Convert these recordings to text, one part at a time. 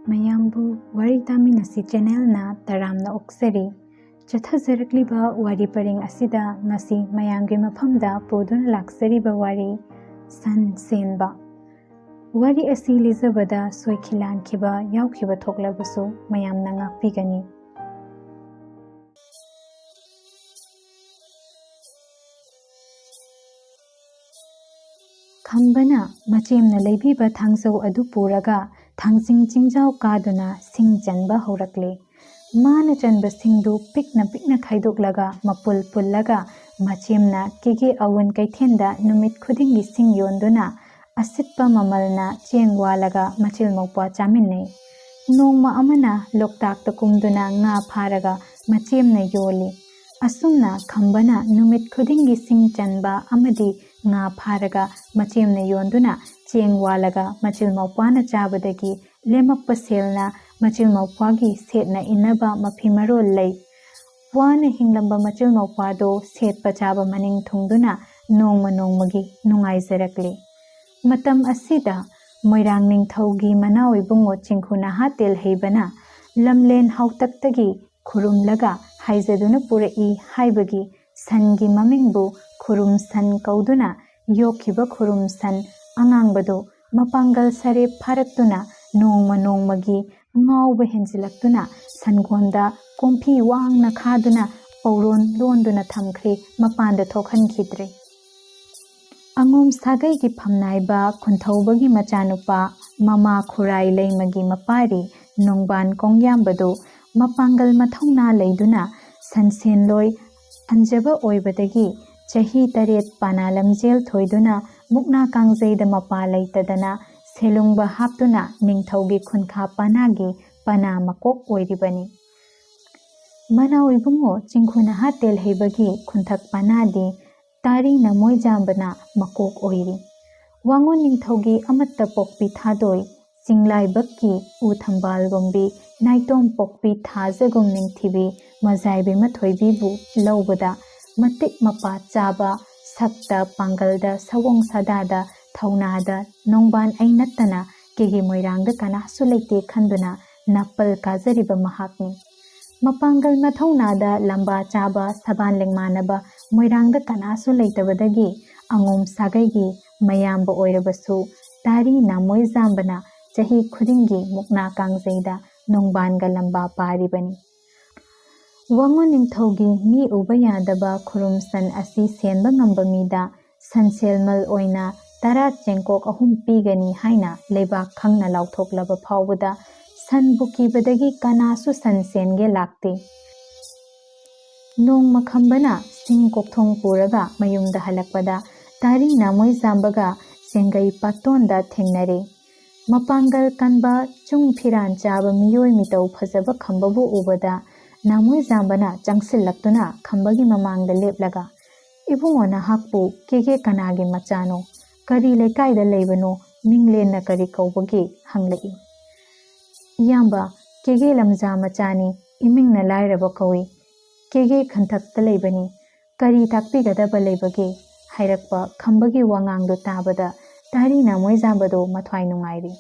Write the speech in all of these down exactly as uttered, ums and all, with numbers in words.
ꯃꯌꯥꯝꯕꯨ ꯋꯥꯔꯤ ꯇꯥꯃꯤꯟꯅꯁꯤ ꯆꯦꯅꯦꯜꯅ ꯇꯔꯥꯝꯅ ꯑꯣꯛꯆꯔꯤ꯫ ꯆꯠꯊꯖꯔꯛꯂꯤꯕ ꯋꯥꯔꯤ ꯄꯔꯦꯡ ꯑꯁꯤꯗ ꯉꯁꯤ ꯃꯌꯥꯝꯒꯤ ꯃꯐꯝꯗ ꯄꯨꯗꯨꯅ ꯂꯥꯛꯆꯔꯤꯕ ꯋꯥꯔꯤ ꯁꯟ ꯁꯦꯟꯕ꯫ ꯋꯥꯔꯤ ꯑꯁꯤ ꯂꯤꯖꯕꯗ ꯁꯣꯏꯈꯤ ꯂꯥꯟꯈꯤꯕ ꯌꯥꯎꯈꯤꯕ ꯊꯣꯛꯂꯕꯁꯨ ꯃꯌꯥꯝꯅ ꯉꯥꯛꯄꯤꯒꯅꯤ꯫ ꯈꯝꯕꯅ ꯃꯆꯦꯝꯅ ꯂꯩꯕꯤꯕ ꯊꯥꯡꯖꯧ ꯑꯗꯨ ꯄꯨꯔꯒ ꯊꯥꯡꯖꯤꯡ ꯆꯤꯡꯖꯥꯎ ꯀꯥꯗꯨꯅ ꯁꯤꯡ ꯆꯟꯕ ꯍꯧꯔꯛꯂꯦ꯫ ꯃꯥꯅ ꯆꯟꯕ ꯁꯤꯡꯗꯨ ꯄꯤꯛꯅ ꯄꯤꯛꯅ ꯈꯥꯏꯗꯣꯛꯂꯒ ꯃꯄꯨꯜ ꯄꯨꯜꯂꯒ ꯃꯆꯦꯝꯅ ꯀꯦꯒꯦ ꯑꯋꯨꯟ ꯀꯩꯊꯦꯜꯗ ꯅꯨꯃꯤꯠ ꯈꯨꯗꯤꯡꯒꯤ ꯁꯤꯡ ꯌꯣꯟꯗꯨꯅ ꯑꯁꯤꯠꯄ ꯃꯃꯜꯅ ꯆꯦꯡ ꯋꯥꯜꯂꯒ ꯃꯆꯤꯜ ꯃꯧꯄ꯭ꯋꯥ ꯆꯥꯃꯤꯟꯅꯩ꯫ ꯅꯣꯡꯃ ꯑꯃꯅ ꯂꯣꯛꯇꯥꯛꯇ ꯀꯨꯝꯗꯨꯅ ꯉꯥ ꯐꯥꯔꯒ ꯃꯆꯦꯝꯅ ꯌꯣꯜꯂꯤ꯫ ꯑꯁꯨꯝꯅ ꯈꯝꯕꯅ ꯅꯨꯃꯤꯠ ꯈꯨꯗꯤꯡꯒꯤ ꯁꯤꯡ ꯆꯟꯕ ꯑꯃꯗꯤ ꯉꯥ ꯐꯥꯔꯒ ꯃꯆꯦꯝꯅ ꯌꯣꯟꯗꯨꯅ ꯆꯦꯡ ꯋꯥꯜꯂꯒ ꯃꯆꯤꯜ ꯃꯧꯄ꯭ꯋꯥꯅ ꯆꯥꯕꯗꯒꯤ ꯂꯦꯝꯃꯛꯄ ꯁꯦꯜꯅ ꯃꯆꯤꯜ ꯃꯧꯄ꯭ꯋꯥꯒꯤ ꯁꯦꯠꯅ ꯏꯟꯅꯕ ꯃꯐꯤ ꯃꯔꯣꯜ ꯂꯩ꯫ ꯋꯥꯅ ꯍꯤꯡꯂꯝꯕ ꯃꯆꯤꯜ ꯃꯧꯄ꯭ꯋꯥꯗꯣ ꯁꯦꯠꯄ ꯆꯥꯕ ꯃꯅꯤꯡ ꯊꯨꯡꯗꯨꯅ ꯅꯣꯡꯃ ꯅꯣꯡꯃꯒꯤ ꯅꯨꯡꯉꯥꯏꯖꯔꯛꯂꯤ꯫ ꯃꯇꯝ ꯑꯁꯤꯗ ꯃꯣꯏꯔꯥꯡ ꯅꯤꯡꯊꯧꯒꯤ ꯃꯅꯥꯎ ꯏꯕꯨꯡꯉꯣ ꯆꯤꯡꯈꯨ ꯅꯍꯥ ꯇꯦꯜꯍꯩꯕꯅ ꯂꯝꯂꯦꯟ ꯍꯥꯎꯇꯛꯇꯒꯤ ꯈꯨꯔꯨꯝꯂꯒ ꯍꯥꯏꯖꯗꯨꯅ ꯄꯨꯔꯛꯏ ꯍꯥꯏꯕꯒꯤ ꯁꯟꯒꯤ ꯃꯃꯤꯡꯕꯨ ꯈꯨꯔꯨꯝ ꯁꯟ ꯀꯧꯗꯨꯅ ꯌꯣꯛꯈꯤꯕ ꯈꯨꯔꯨꯝ ꯁꯟ ꯑꯉꯥꯡꯕꯗꯨ ꯃꯄꯥꯡꯒꯜ ꯁꯔꯦꯞ ꯐꯥꯔꯛꯇꯨꯅ ꯅꯣꯡꯃ ꯅꯣꯡꯃꯒꯤ ꯉꯥꯎꯕ ꯍꯦꯟꯖꯤꯜꯂꯛꯇꯨꯅ ꯁꯟꯒꯣꯟꯗ ꯀꯣꯝꯐꯤ ꯋꯥꯡꯅ ꯈꯥꯗꯨꯅ ꯄꯧꯔꯣꯟ ꯂꯣꯟꯗꯨꯅ ꯊꯝꯈ꯭ꯔꯦ, ꯃꯄꯥꯟꯗ ꯊꯣꯛꯍꯟꯈꯤꯗ꯭ꯔꯦ꯫ ꯑꯉꯣꯝ ꯁꯥꯒꯩꯒꯤ ꯐꯝꯅꯥꯏꯕ ꯈꯨꯟꯊꯧꯕꯒꯤ ꯃꯆꯥꯅꯨꯄꯥ ꯃꯃꯥ ꯈꯨꯔꯥꯏ ꯂꯩꯃꯒꯤ ꯃꯄꯥꯔꯤ ꯅꯣꯡꯕꯥꯟ ꯀꯣꯡꯌꯥꯝꯕꯗꯨ ꯃꯄꯥꯡꯒꯜ ꯃꯊꯧꯅꯥ ꯂꯩꯗꯨꯅ ꯁꯟꯁꯦꯟꯂꯣꯏ ꯍꯟꯖꯕ ꯑꯣꯏꯕꯗꯒꯤ ꯆꯍꯤ ꯇꯔꯦꯠ ꯄꯥꯅꯥ ꯂꯝꯖꯦꯜ ꯊꯣꯏꯗꯨꯅ ꯃꯨꯛꯅꯥ ꯀꯥꯡꯖꯩꯗ ꯃꯄꯥ ꯂꯩꯇꯗꯅ ꯁꯦꯂꯨꯡꯕ ꯍꯥꯞꯇꯨꯅ ꯅꯤꯡꯊꯧꯒꯤ ꯈꯨꯟꯈꯥ ꯄꯅꯥꯒꯤ ꯄꯅꯥ ꯃꯀꯣꯛ ꯑꯣꯏꯔꯤꯕꯅꯤ꯫ ꯃꯅꯥꯎ ꯏꯕꯨꯡꯉꯣ ꯆꯤꯡꯈꯨ ꯅꯍꯥ ꯇꯦꯜꯍꯩꯕꯒꯤ ꯈꯨꯟꯊꯛ ꯄꯅꯥꯗꯤ ꯇꯥꯔꯤꯅ ꯃꯣꯏꯖꯥꯝꯕꯅ ꯃꯀꯣꯛ ꯑꯣꯏꯔꯤ꯫ ꯋꯥꯉꯣꯟ ꯅꯤꯡꯊꯧꯒꯤ ꯑꯃꯠꯇ ꯄꯣꯛꯄꯤ ꯊꯥꯗꯣꯏ ꯆꯤꯡꯂꯥꯏꯕꯛꯀꯤ ꯎ ꯊꯝꯕꯥꯜꯒꯨꯝꯕꯤ ꯅꯥꯏꯇꯣꯝ ꯄꯣꯛꯄꯤ ꯊꯥꯖꯒꯨꯝ ꯅꯤꯡꯊꯤꯕꯤ ꯃꯖꯥꯏꯕꯤ ꯃꯊꯣꯏꯕꯤꯕꯨ ꯂꯧꯕꯗ ꯃꯇꯤꯛ ꯃꯄꯥ ꯆꯥꯕ, ꯁꯛꯇ ꯄꯥꯡꯒꯜꯗ ꯁꯑꯣꯡ ꯁꯥꯗꯥꯗ ꯊꯧꯅꯥꯗ ꯅꯣꯡꯕꯥꯟ ꯑꯩ ꯅꯠꯇꯅ ꯀꯦꯒꯦ ꯃꯣꯏꯔꯥꯡꯗ ꯀꯅꯥꯁꯨ ꯂꯩꯇꯦ ꯈꯟꯗꯨꯅ ꯅꯥꯄꯜ ꯀꯥꯖꯔꯤꯕ ꯃꯍꯥꯛꯅꯤ꯫ ꯃꯄꯥꯡꯒꯜ ꯃꯊꯧꯅꯥꯗ ꯂꯝꯕꯥ ꯆꯥꯕ ꯁꯕꯥꯟ ꯂꯦꯡꯃꯥꯟꯅꯕ ꯃꯣꯏꯔꯥꯡꯗ ꯀꯅꯥꯁꯨ ꯂꯩꯇꯕꯗꯒꯤ ꯑꯉꯣꯝ ꯁꯥꯒꯩꯒꯤ ꯃꯌꯥꯝꯕ ꯑꯣꯏꯔꯕꯁꯨ ꯇꯥꯔꯤ ꯅꯥꯃꯣꯏꯖꯥꯝꯕꯅ ꯆꯍꯤ ꯈꯨꯗꯤꯡꯒꯤ ꯃꯨꯛꯅꯥ ꯀꯥꯡꯖꯩꯗ ꯅꯣꯡꯕꯥꯟꯒ ꯂꯝꯕꯥ ꯄꯥꯔꯤꯕꯅꯤ꯫ ꯋꯥꯉꯨ ꯅꯤꯡꯊꯧꯒꯤ ꯃꯤ ꯎꯕ ꯌꯥꯗꯕ ꯈꯨꯔꯨꯝ ꯁꯟ ꯑꯁꯤ ꯁꯦꯟꯕ ꯉꯝꯕ ꯃꯤꯗ ꯁꯟꯁꯦꯜꯃꯜ ꯑꯣꯏꯅ ꯇꯔꯥ ꯆꯦꯡꯀꯣꯛ ꯑꯍꯨꯝ ꯄꯤꯒꯅꯤ ꯍꯥꯏꯅ ꯂꯩꯕꯥꯛ ꯈꯪꯅ ꯂꯥꯎꯊꯣꯛꯂꯕ ꯐꯥꯎꯕꯗ ꯁꯟꯕꯨ ꯀꯤꯕꯗꯒꯤ ꯀꯅꯥꯁꯨ ꯁꯟ ꯁꯦꯟꯒꯦ ꯂꯥꯛꯇꯦ꯫ ꯅꯣꯡꯃ ꯈꯝꯕꯅ ꯁꯤꯡ ꯀꯣꯛꯊꯣꯡ ꯄꯨꯔꯒ ꯃꯌꯨꯝꯗ ꯍꯜꯂꯛꯄꯗ ꯇꯥꯔꯤ ꯅꯥꯃꯣꯏꯖꯥꯝꯕꯒ ꯆꯦꯡꯒꯩ ꯄꯥꯇꯣꯟꯗ ꯊꯦꯡꯅꯔꯦ꯫ ꯃꯄꯥꯡꯒꯜ ꯀꯟꯕ ꯆꯨꯡ ꯐꯤꯔꯥꯟ ꯆꯥꯕ ꯃꯤꯑꯣꯏ ꯃꯤꯇꯧ ꯐꯖꯕ ꯈꯝꯕꯕꯨ ꯎꯕꯗ ꯅꯥꯃꯣꯏꯖꯥꯝꯕꯅ ꯆꯪꯁꯤꯜꯂꯛꯇꯨꯅ ꯈꯝꯕꯒꯤ ꯃꯃꯥꯡꯗ ꯂꯦꯞꯂꯒ, "ꯏꯕꯨꯡꯉꯣ, ꯅꯍꯥꯛꯄꯨ ꯀꯦꯒꯦ ꯀꯅꯥꯒꯤ ꯃꯆꯥꯅꯣ? ꯀꯔꯤ ꯂꯩꯀꯥꯏꯗ ꯂꯩꯕꯅꯣ? ꯃꯤꯡꯂꯦꯟꯅ ꯀꯔꯤ ꯀꯧꯕꯒꯦ?" ꯍꯪꯂꯛꯏ꯫ "ꯏꯌꯥꯝꯕ, ꯀꯦꯒꯦ ꯂꯝꯖꯥ ꯃꯆꯥꯅꯤ, ꯏꯃꯤꯡꯅ ꯂꯥꯏꯔꯕ ꯀꯧꯏ꯫ ꯀꯦꯒꯦ ꯈꯟꯊꯛꯇ ꯂꯩꯕꯅꯤ꯫ ꯀꯔꯤ ꯇꯥꯛꯄꯤꯒꯗꯕ ꯂꯩꯕꯒꯦ?" ꯍꯥꯏꯔꯛꯄ ꯈꯝꯕꯒꯤ ꯋꯥꯉꯥꯡꯗꯨ ꯇꯥꯕꯗ ꯇꯥꯔꯤ ꯅꯥꯃꯣꯏꯖꯥꯝꯕꯗꯨ ꯃꯊ꯭ꯋꯥꯏ ꯅꯨꯡꯉꯥꯏꯔꯤ꯫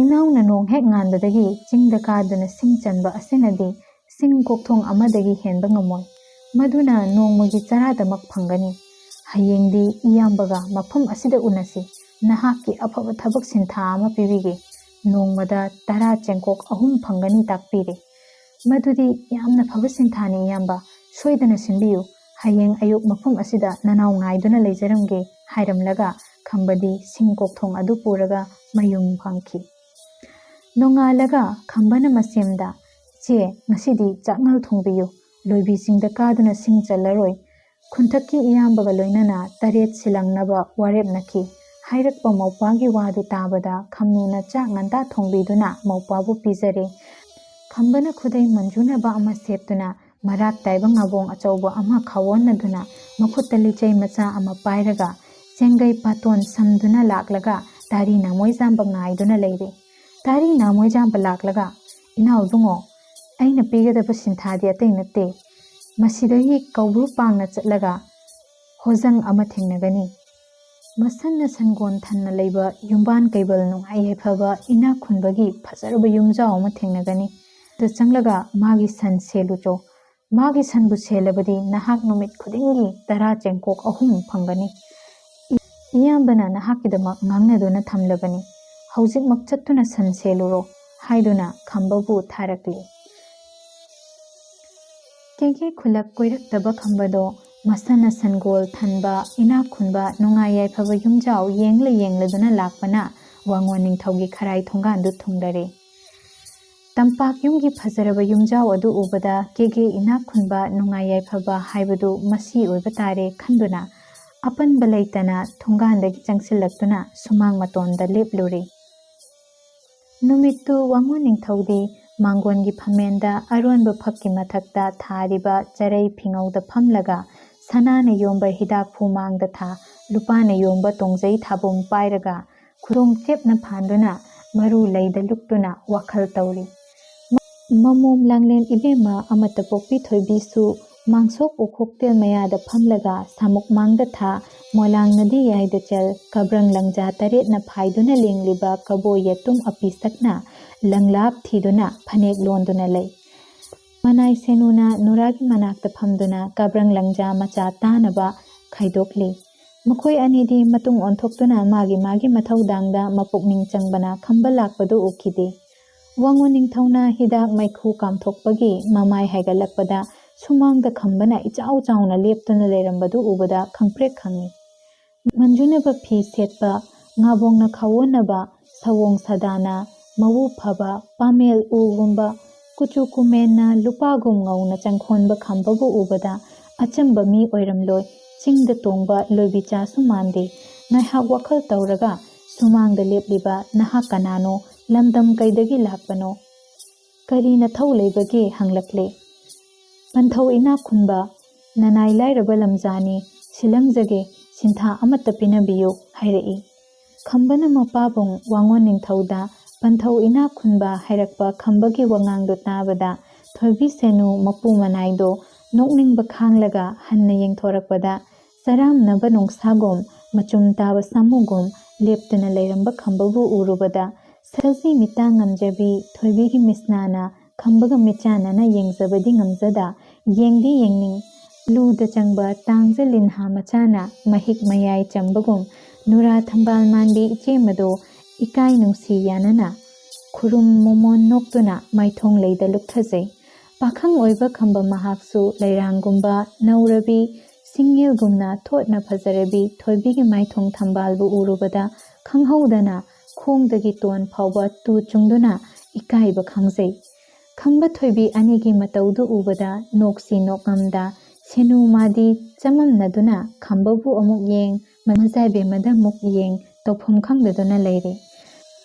ꯏꯅꯥꯎꯅ ꯅꯣꯡ ꯍꯦꯛ ꯉꯥꯟꯕꯗꯒꯤ ꯆꯤꯡꯗ ꯀꯥꯗꯨꯅ ꯁꯤꯡ ꯆꯟꯕ ꯑꯁꯤꯅꯗꯤ ꯁꯤꯡ ꯀꯣꯛꯊꯣꯡ ꯑꯃꯗꯒꯤ ꯍꯦꯟꯕ ꯉꯝꯃꯣꯏ꯫ ꯃꯗꯨꯅ ꯅꯣꯡꯃꯒꯤ ꯆꯔꯥꯗꯃꯛ ꯐꯪꯒꯅꯤ꯫ ꯍꯌꯦꯡꯗꯤ ꯏꯌꯥꯝꯕꯒ ꯃꯐꯝ ꯑꯁꯤꯗ ꯎꯅꯁꯤ꯫ ꯅꯍꯥꯛꯀꯤ ꯑꯐꯕ ꯊꯕꯛ ꯁꯤꯟꯊꯥ ꯑꯃ ꯄꯤꯕꯤꯒꯦ꯫ ꯅꯣꯡꯃꯗ ꯇꯔꯥ ꯆꯦꯡꯀꯣꯛ ꯑꯍꯨꯝ ꯐꯪꯒꯅꯤ ꯇꯥꯛꯄꯤꯔꯦ꯫ "ꯃꯗꯨꯗꯤ ꯌꯥꯝꯅ ꯐꯕ ꯁꯤꯟꯊꯥꯅꯤ ꯏꯌꯥꯝꯕ꯫ ꯁꯣꯏꯗꯅ ꯁꯤꯟꯕꯤꯌꯨ꯫ ꯍꯌꯦꯡ ꯑꯌꯨꯛ ꯃꯐꯝ ꯑꯁꯤꯗ ꯅꯅꯥꯎ ꯉꯥꯏꯗꯨꯅ ꯂꯩꯖꯔꯝꯒꯦ," ꯍꯥꯏꯔꯝꯂꯒ ꯈꯝꯕꯗꯤ ꯁꯤꯡ ꯀꯣꯛꯊꯣꯡ ꯑꯗꯨ ꯄꯨꯔꯒ ꯃꯌꯨꯝ ꯐꯪꯈꯤ꯫ ꯅꯣꯡꯉꯥꯜꯂꯒ ꯈꯝꯕꯅ ꯃꯁꯦꯝꯗ, "ꯏꯆꯦ, ꯉꯁꯤꯗꯤ ꯆꯥꯛꯉꯜ ꯊꯣꯡꯕꯤꯌꯨ꯫ ꯂꯣꯏꯕꯤꯁꯤꯡꯗ ꯀꯥꯗꯨꯅ ꯁꯤꯡ ꯆꯜꯂꯔꯣꯏ꯫ ꯈꯨꯟꯊꯛꯀꯤ ꯏꯌꯥꯝꯕꯒ ꯂꯣꯏꯅꯅ ꯇꯔꯦꯠ ꯁꯤꯜꯂꯪꯅꯕ ꯋꯥꯔꯦꯞꯅꯈꯤ" ꯍꯥꯏꯔꯛꯄ ꯃꯧꯄ꯭ꯋꯥꯒꯤ ꯋꯥꯗꯨ ꯇꯥꯕꯗ ꯈꯝꯅꯨꯅ ꯆꯥꯛ ꯉꯟꯇꯥ ꯊꯣꯡꯕꯤꯗꯨꯅ ꯃꯧꯄ꯭ꯋꯥꯕꯨ ꯄꯤꯖꯔꯦ꯫ ꯈꯝꯕꯅ ꯈꯨꯗꯩ ꯃꯟꯖꯨꯅꯕ ꯑꯃ ꯁꯦꯠꯇꯨꯅ ꯃꯔꯥꯛ ꯇꯥꯏꯕ ꯉꯥꯕꯣꯡ ꯑꯆꯧꯕ ꯑꯃ ꯈꯥꯋꯣꯟꯅꯗꯨꯅ ꯃꯈꯨꯠꯇ ꯂꯤꯆꯩ ꯃꯆꯥ ꯑꯃ ꯄꯥꯏꯔꯒ ꯆꯦꯡꯒꯩ ꯄꯥꯇꯣꯟ ꯁꯝꯗꯨꯅ ꯂꯥꯛꯂꯒ ꯇꯥꯔꯤ ꯅꯥꯃꯣꯏꯖꯥꯝꯕ ꯉꯥꯏꯗꯨꯅ ꯂꯩꯔꯦ꯫ ꯇꯥꯔꯤ ꯅꯥꯃꯣꯏꯖꯥꯝꯕ ꯂꯥꯛꯂꯒ, "ꯏꯅꯥꯎ ꯏꯕꯨꯡꯉꯣ, ꯑꯩꯅ ꯄꯤꯒꯗꯕ ꯁꯤꯟꯊꯥꯗꯤ ꯑꯇꯩ ꯅꯠꯇꯦ꯫ ꯃꯁꯤꯗꯒꯤ ꯀꯧꯕ꯭ꯔꯨ ꯄꯥꯡꯅ ꯆꯠꯂꯒ ꯍꯣꯖꯪ ꯑꯃ ꯊꯦꯡꯅꯒꯅꯤ꯫ ꯃꯁꯟꯅ ꯁꯟꯒꯣꯜ ꯊꯟꯅ ꯂꯩꯕ ꯌꯨꯝꯕꯥꯟ ꯀꯩꯕꯜ ꯅꯨꯡꯉꯥꯏ ꯌꯥꯏꯐꯕ ꯏꯅꯥꯛ ꯈꯨꯟꯕꯒꯤ ꯐꯖꯔꯕ ꯌꯨꯝꯖꯥꯎ ꯑꯃ ꯊꯦꯡꯅꯒꯅꯤ꯫ ꯑꯗꯨ ꯆꯪꯂꯒ ꯃꯥꯒꯤ ꯁꯟ ꯁꯦꯜꯂꯨꯆꯣ꯫ ꯃꯥꯒꯤ ꯁꯟꯕꯨ ꯁꯦꯜꯂꯕꯗꯤ ꯅꯍꯥꯛ ꯅꯨꯃꯤꯠ ꯈꯨꯗꯤꯡꯒꯤ ꯇꯔꯥ ꯆꯦꯡꯀꯣꯛ ꯑꯍꯨꯝ ꯐꯪꯒꯅꯤ꯫ ꯏꯌꯥꯝꯕꯅ ꯅꯍꯥꯛꯀꯤꯗꯃꯛ ꯉꯥꯡꯅꯗꯨꯅ ꯊꯝꯂꯕꯅꯤ꯫ ꯍꯧꯖꯤꯛꯃꯛ ꯆꯠꯇꯨꯅ ꯁꯟ ꯁꯦꯜꯂꯨꯔꯣ ꯍꯥꯏꯗꯨꯅ ꯈꯝꯕꯕꯨ ꯊꯥꯔꯛꯂꯤ꯫ ꯀꯦꯒꯦ ꯈꯨꯂꯛ ꯀꯣꯏꯔꯛꯇꯕ ꯈꯝꯕꯗꯣ ꯃꯁꯥꯅ ꯁꯟꯒꯣꯜ ꯊꯟꯕ, ꯏꯅꯥꯛ ꯈꯨꯟꯕ, ꯅꯨꯡꯉꯥꯏ ꯌꯥꯏꯐꯕ ꯌꯨꯝꯖꯥꯎ ꯌꯦꯡꯂ ꯌꯦꯡꯂꯗꯨꯅ ꯂꯥꯛꯄꯅ ꯋꯥꯉꯣꯟ ꯅꯤꯡꯊꯧꯒꯤ ꯈꯔꯥꯏ ꯊꯣꯡꯒꯥꯟꯗꯨ ꯊꯨꯡꯂꯔꯦ꯫ ꯇꯝꯄꯥꯛ ꯌꯨꯝꯒꯤ ꯐꯖꯔꯕ ꯌꯨꯝꯖꯥꯎ ꯑꯗꯨ ꯎꯕꯗ ꯀꯦꯒꯦ ꯏꯅꯥꯛ ꯈꯨꯟꯕ, ꯅꯨꯡꯉꯥꯏ ꯌꯥꯏꯐꯕ ꯍꯥꯏꯕꯗꯨ ꯃꯁꯤ ꯑꯣꯏꯕ ꯇꯥꯔꯦ ꯈꯟꯗꯨꯅ ꯑꯄꯟꯕ ꯂꯩꯇꯅ ꯊꯣꯡꯒꯥꯟꯗꯒꯤ ꯆꯪꯁꯤꯜꯂꯛꯇꯨꯅ ꯁꯨꯃꯥꯡ ꯃꯇꯣꯟꯗ ꯂꯦꯞꯂꯨꯔꯦ꯫ ꯅꯨꯃꯤꯠꯇꯨ ꯋꯥꯉꯣꯟ ꯅꯤꯡꯊꯧꯗꯤ ꯃꯥꯡꯒꯣꯟꯒꯤ ꯐꯝꯃꯦꯟꯗ ꯑꯔꯣꯟꯕ ꯐꯛꯀꯤ ꯃꯊꯛꯇ ꯊꯥꯔꯤꯕ ꯆꯔꯩ ꯐꯤꯉꯧꯗ ꯐꯝꯂꯒ ꯁꯅꯥꯅ ꯌꯣꯝꯕ ꯍꯤꯗꯥꯛꯐꯨ ꯃꯥꯡꯗ ꯊꯥ, ꯂꯨꯄꯥꯅ ꯌꯣꯝꯕ ꯇꯣꯡꯖꯩ ꯊꯥꯕꯨꯝ ꯄꯥꯏꯔꯒ ꯈꯨꯗꯣꯡ ꯆꯦꯞꯅ ꯐꯥꯟꯗꯨꯅ ꯃꯔꯨ ꯂꯩꯗ ꯂꯨꯞꯇꯨꯅ ꯋꯥꯈꯜ ꯇꯧꯔꯤ꯫ ꯃꯃꯣꯝ ꯂꯥꯡꯂꯦꯟ ꯏꯕꯦꯝꯃ ꯑꯃꯠꯇ ꯄꯣꯛꯄꯤ ꯊꯣꯏꯕꯤꯁꯨ ꯃꯥꯡꯁꯣꯛ ꯎꯈꯣꯛꯇꯦꯜ ꯃꯌꯥꯗ ꯐꯝꯂꯒ ꯁꯥꯃꯨꯛ ꯃꯥꯡꯗ ꯊꯥ, ꯃꯣꯂꯥꯡ ꯅꯗꯤ ꯌꯥꯏꯗ ꯆꯦꯜ, ꯀꯕ꯭ꯔꯪ ꯂꯪꯖꯥ ꯇꯔꯦꯠꯅ ꯐꯥꯏꯗꯨꯅ ꯂꯦꯡꯂꯤꯕ ꯀꯕꯣ ꯌꯦꯇꯨꯝ ꯑꯄꯤꯁꯛꯅ ꯂꯪꯂꯥꯞ ꯊꯤꯗꯨꯅ ꯐꯅꯦꯛ ꯂꯣꯟꯗꯨꯅ ꯂꯩ꯫ ꯃꯅꯥꯏ ꯁꯦꯅꯨꯅ ꯅꯨꯔꯥꯒꯤ ꯃꯅꯥꯛꯇ ꯐꯝꯗꯨꯅ ꯀꯕ꯭ꯔꯪ ꯂꯪꯖꯥ ꯃꯆꯥ ꯇꯥꯅꯕ ꯈꯥꯏꯗꯣꯛꯂꯤ꯫ ꯃꯈꯣꯏ ꯑꯅꯤꯗꯤ ꯃꯇꯨꯡ ꯑꯣꯟꯊꯣꯛꯇꯨꯅ ꯃꯥꯒꯤ ꯃꯥꯒꯤ ꯃꯊꯧꯗꯥꯡꯗ ꯃꯄꯨꯛꯅꯤꯡ ꯆꯪꯕꯅ ꯈꯝꯕ ꯂꯥꯛꯄꯗꯨ ꯎꯈꯤꯗꯦ꯫ ꯋꯥꯉꯣꯟ ꯅꯤꯡꯊꯧꯅ ꯍꯤꯗꯥꯛ ꯃꯩꯈꯨ ꯀꯥꯝꯊꯣꯛꯄꯒꯤ ꯃꯃꯥꯏ ꯍꯥꯏꯒꯠꯂꯛꯄꯗ ꯁꯨꯃꯥꯡꯗ ꯈꯝꯕꯅ ꯏꯆꯥꯎ ꯆꯥꯎꯅ ꯂꯦꯞꯇꯨꯅ ꯂꯩꯔꯝꯕꯗꯨ ꯎꯕꯗ ꯈꯪꯄ꯭ꯔꯦꯛ ꯈꯪꯉꯤ꯫ ꯃꯟꯖꯨꯅꯕ ꯐꯤ ꯁꯦꯠꯄ, ꯉꯥꯕꯣꯡꯅ ꯈꯥꯋꯣꯟꯅꯕ, ꯁꯑꯣꯡ ꯁꯥꯗꯥꯅ, ꯃꯎ ꯐꯕ, ꯄꯥꯃꯦꯜ ꯎꯒꯨꯝꯕ, ꯀꯨꯆꯨ ꯀꯨꯃꯦꯟꯅ ꯂꯨꯄꯥꯒꯨꯝ ꯉꯧꯅ ꯆꯪꯈꯣꯟꯕ ꯈꯝꯕꯕꯨ ꯎꯕꯗ ꯑꯆꯝꯕ ꯃꯤ ꯑꯣꯏꯔꯝꯂꯣꯏ, ꯆꯤꯡꯗ ꯇꯣꯡꯕ ꯂꯣꯏꯕꯤꯆꯥꯁꯨ ꯃꯥꯟꯗꯦ꯫ ꯉꯥꯏꯍꯥꯛ ꯋꯥꯈꯜ ꯇꯧꯔꯒ ꯁꯨꯃꯥꯡꯗ ꯂꯦꯞꯂꯤꯕ ꯅꯍꯥꯛ ꯀꯅꯥꯅꯣ, ꯂꯝꯗꯝ ꯀꯩꯗꯒꯤ ꯂꯥꯛꯄꯅꯣ, ꯀꯔꯤ ꯅꯊꯧ ꯂꯩꯕꯒꯦ ꯍꯪꯂꯛꯂꯦ꯫ ꯄꯟꯊꯧ ꯏꯅꯥꯛ ꯈꯨꯟꯕ, ꯅꯅꯥꯏ ꯂꯥꯏꯔꯕ ꯂꯝꯖꯥꯅꯤ, ꯁꯤꯜꯂꯝꯖꯒꯦ, ꯁꯤꯟꯊꯥ ꯑꯃꯠꯇ ꯄꯤꯅꯕꯤꯌꯨ ꯍꯥꯏꯔꯛꯏ꯫ ꯈꯝꯕꯅ ꯃꯄꯥꯕꯨꯡ ꯋꯥꯉꯣꯟ ꯅꯤꯡꯊꯧꯗ ꯄꯟꯊꯧ ꯏꯅꯥꯛ ꯈꯨꯟꯕ ꯍꯥꯏꯔꯛꯄ ꯈꯝꯕꯒꯤ ꯋꯥꯉꯥꯡꯗꯨ ꯇꯥꯕꯗ ꯊꯣꯏꯕꯤ ꯁꯦꯅꯨ ꯃꯄꯨ ꯃꯅꯥꯏꯗꯣ ꯅꯣꯛꯅꯤꯡꯕ ꯈꯥꯡꯂꯒ ꯍꯟꯅ ꯌꯦꯡꯊꯣꯔꯛꯄꯗ ꯆꯔꯥꯝꯅꯕ ꯅꯨꯡꯁꯥꯒꯨꯝ ꯃꯆꯨꯝ ꯇꯥꯕ ꯁꯥꯃꯨꯒꯨꯝ ꯂꯦꯞꯇꯨꯅ ꯂꯩꯔꯝꯕ ꯈꯝꯕꯕꯨ ꯎꯔꯨꯕꯗ ꯁꯖꯤ ꯃꯤꯠꯇꯥꯡ ꯉꯝꯖꯕꯤ ꯊꯣꯏꯕꯤꯒꯤ ꯃꯤꯠꯁꯅꯥꯅ ꯈꯝꯕꯒ ꯃꯤꯠꯆꯥꯟꯅꯅ ꯌꯦꯡꯖꯕꯗꯤ ꯉꯝꯖꯗ ꯌꯦꯡꯗꯤ ꯌꯦꯡꯅꯤꯡ꯫ ꯂꯨꯗ ꯆꯪꯕ ꯇꯥꯡꯖ ꯂꯤꯟꯍꯥ ꯃꯆꯥꯅ ꯃꯍꯤꯛ ꯃꯌꯥꯏ ꯆꯝꯕꯒꯨꯝ ꯅꯨꯔꯥ ꯊꯝꯕꯥꯜ ꯃꯥꯟꯕꯤ ꯏꯆꯦꯃꯗꯣ ꯏꯀꯥꯏ ꯅꯨꯡꯁꯤ ꯌꯥꯅꯅ ꯈꯨꯔꯨꯝ ꯃꯣꯃꯣꯟ ꯅꯣꯛꯇꯨꯅ ꯃꯥꯏꯊꯣꯡ ꯂꯩꯗ ꯂꯨꯞꯊꯖꯩ꯫ ꯄꯥꯈꯪ ꯑꯣꯏꯕ ꯈꯝꯕ ꯃꯍꯥꯛꯁꯨ ꯂꯩꯔꯥꯡꯒꯨꯝꯕ ꯅꯧꯔꯕꯤ ꯁꯤꯡꯌꯦꯜꯒꯨꯝꯅ ꯊꯣꯠꯅ ꯐꯖꯔꯕꯤ ꯊꯣꯏꯕꯤꯒꯤ ꯃꯥꯏꯊꯣꯡ ꯊꯝꯕꯥꯜꯕꯨ ꯎꯔꯨꯕꯗ ꯈꯪꯍꯧꯗꯅ ꯈꯣꯡꯗꯒꯤ ꯇꯣꯟ ꯐꯥꯎꯕ ꯇꯨ ꯆꯨꯡꯗꯨꯅ ꯏꯀꯥꯏꯕ ꯈꯪꯖꯩ꯫ ꯈꯝꯕ ꯊꯣꯏꯕꯤ ꯑꯅꯤꯒꯤ ꯃꯇꯧꯗꯨ ꯎꯕꯗ ꯅꯣꯛꯁꯤ ꯅꯣꯛꯉꯝꯗ ꯁꯦꯅꯨ ꯃꯥꯗꯤ ꯆꯃꯝꯅꯗꯨꯅ ꯈꯝꯕꯕꯨ ꯑꯃꯨꯛ ꯌꯦꯡ, ꯃꯖꯥꯏꯕꯦꯝꯃꯗ ꯑꯃꯨꯛ ꯌꯦꯡ ꯇꯧꯐꯝ ꯈꯪꯗꯗꯨꯅ ꯂꯩꯔꯦ꯫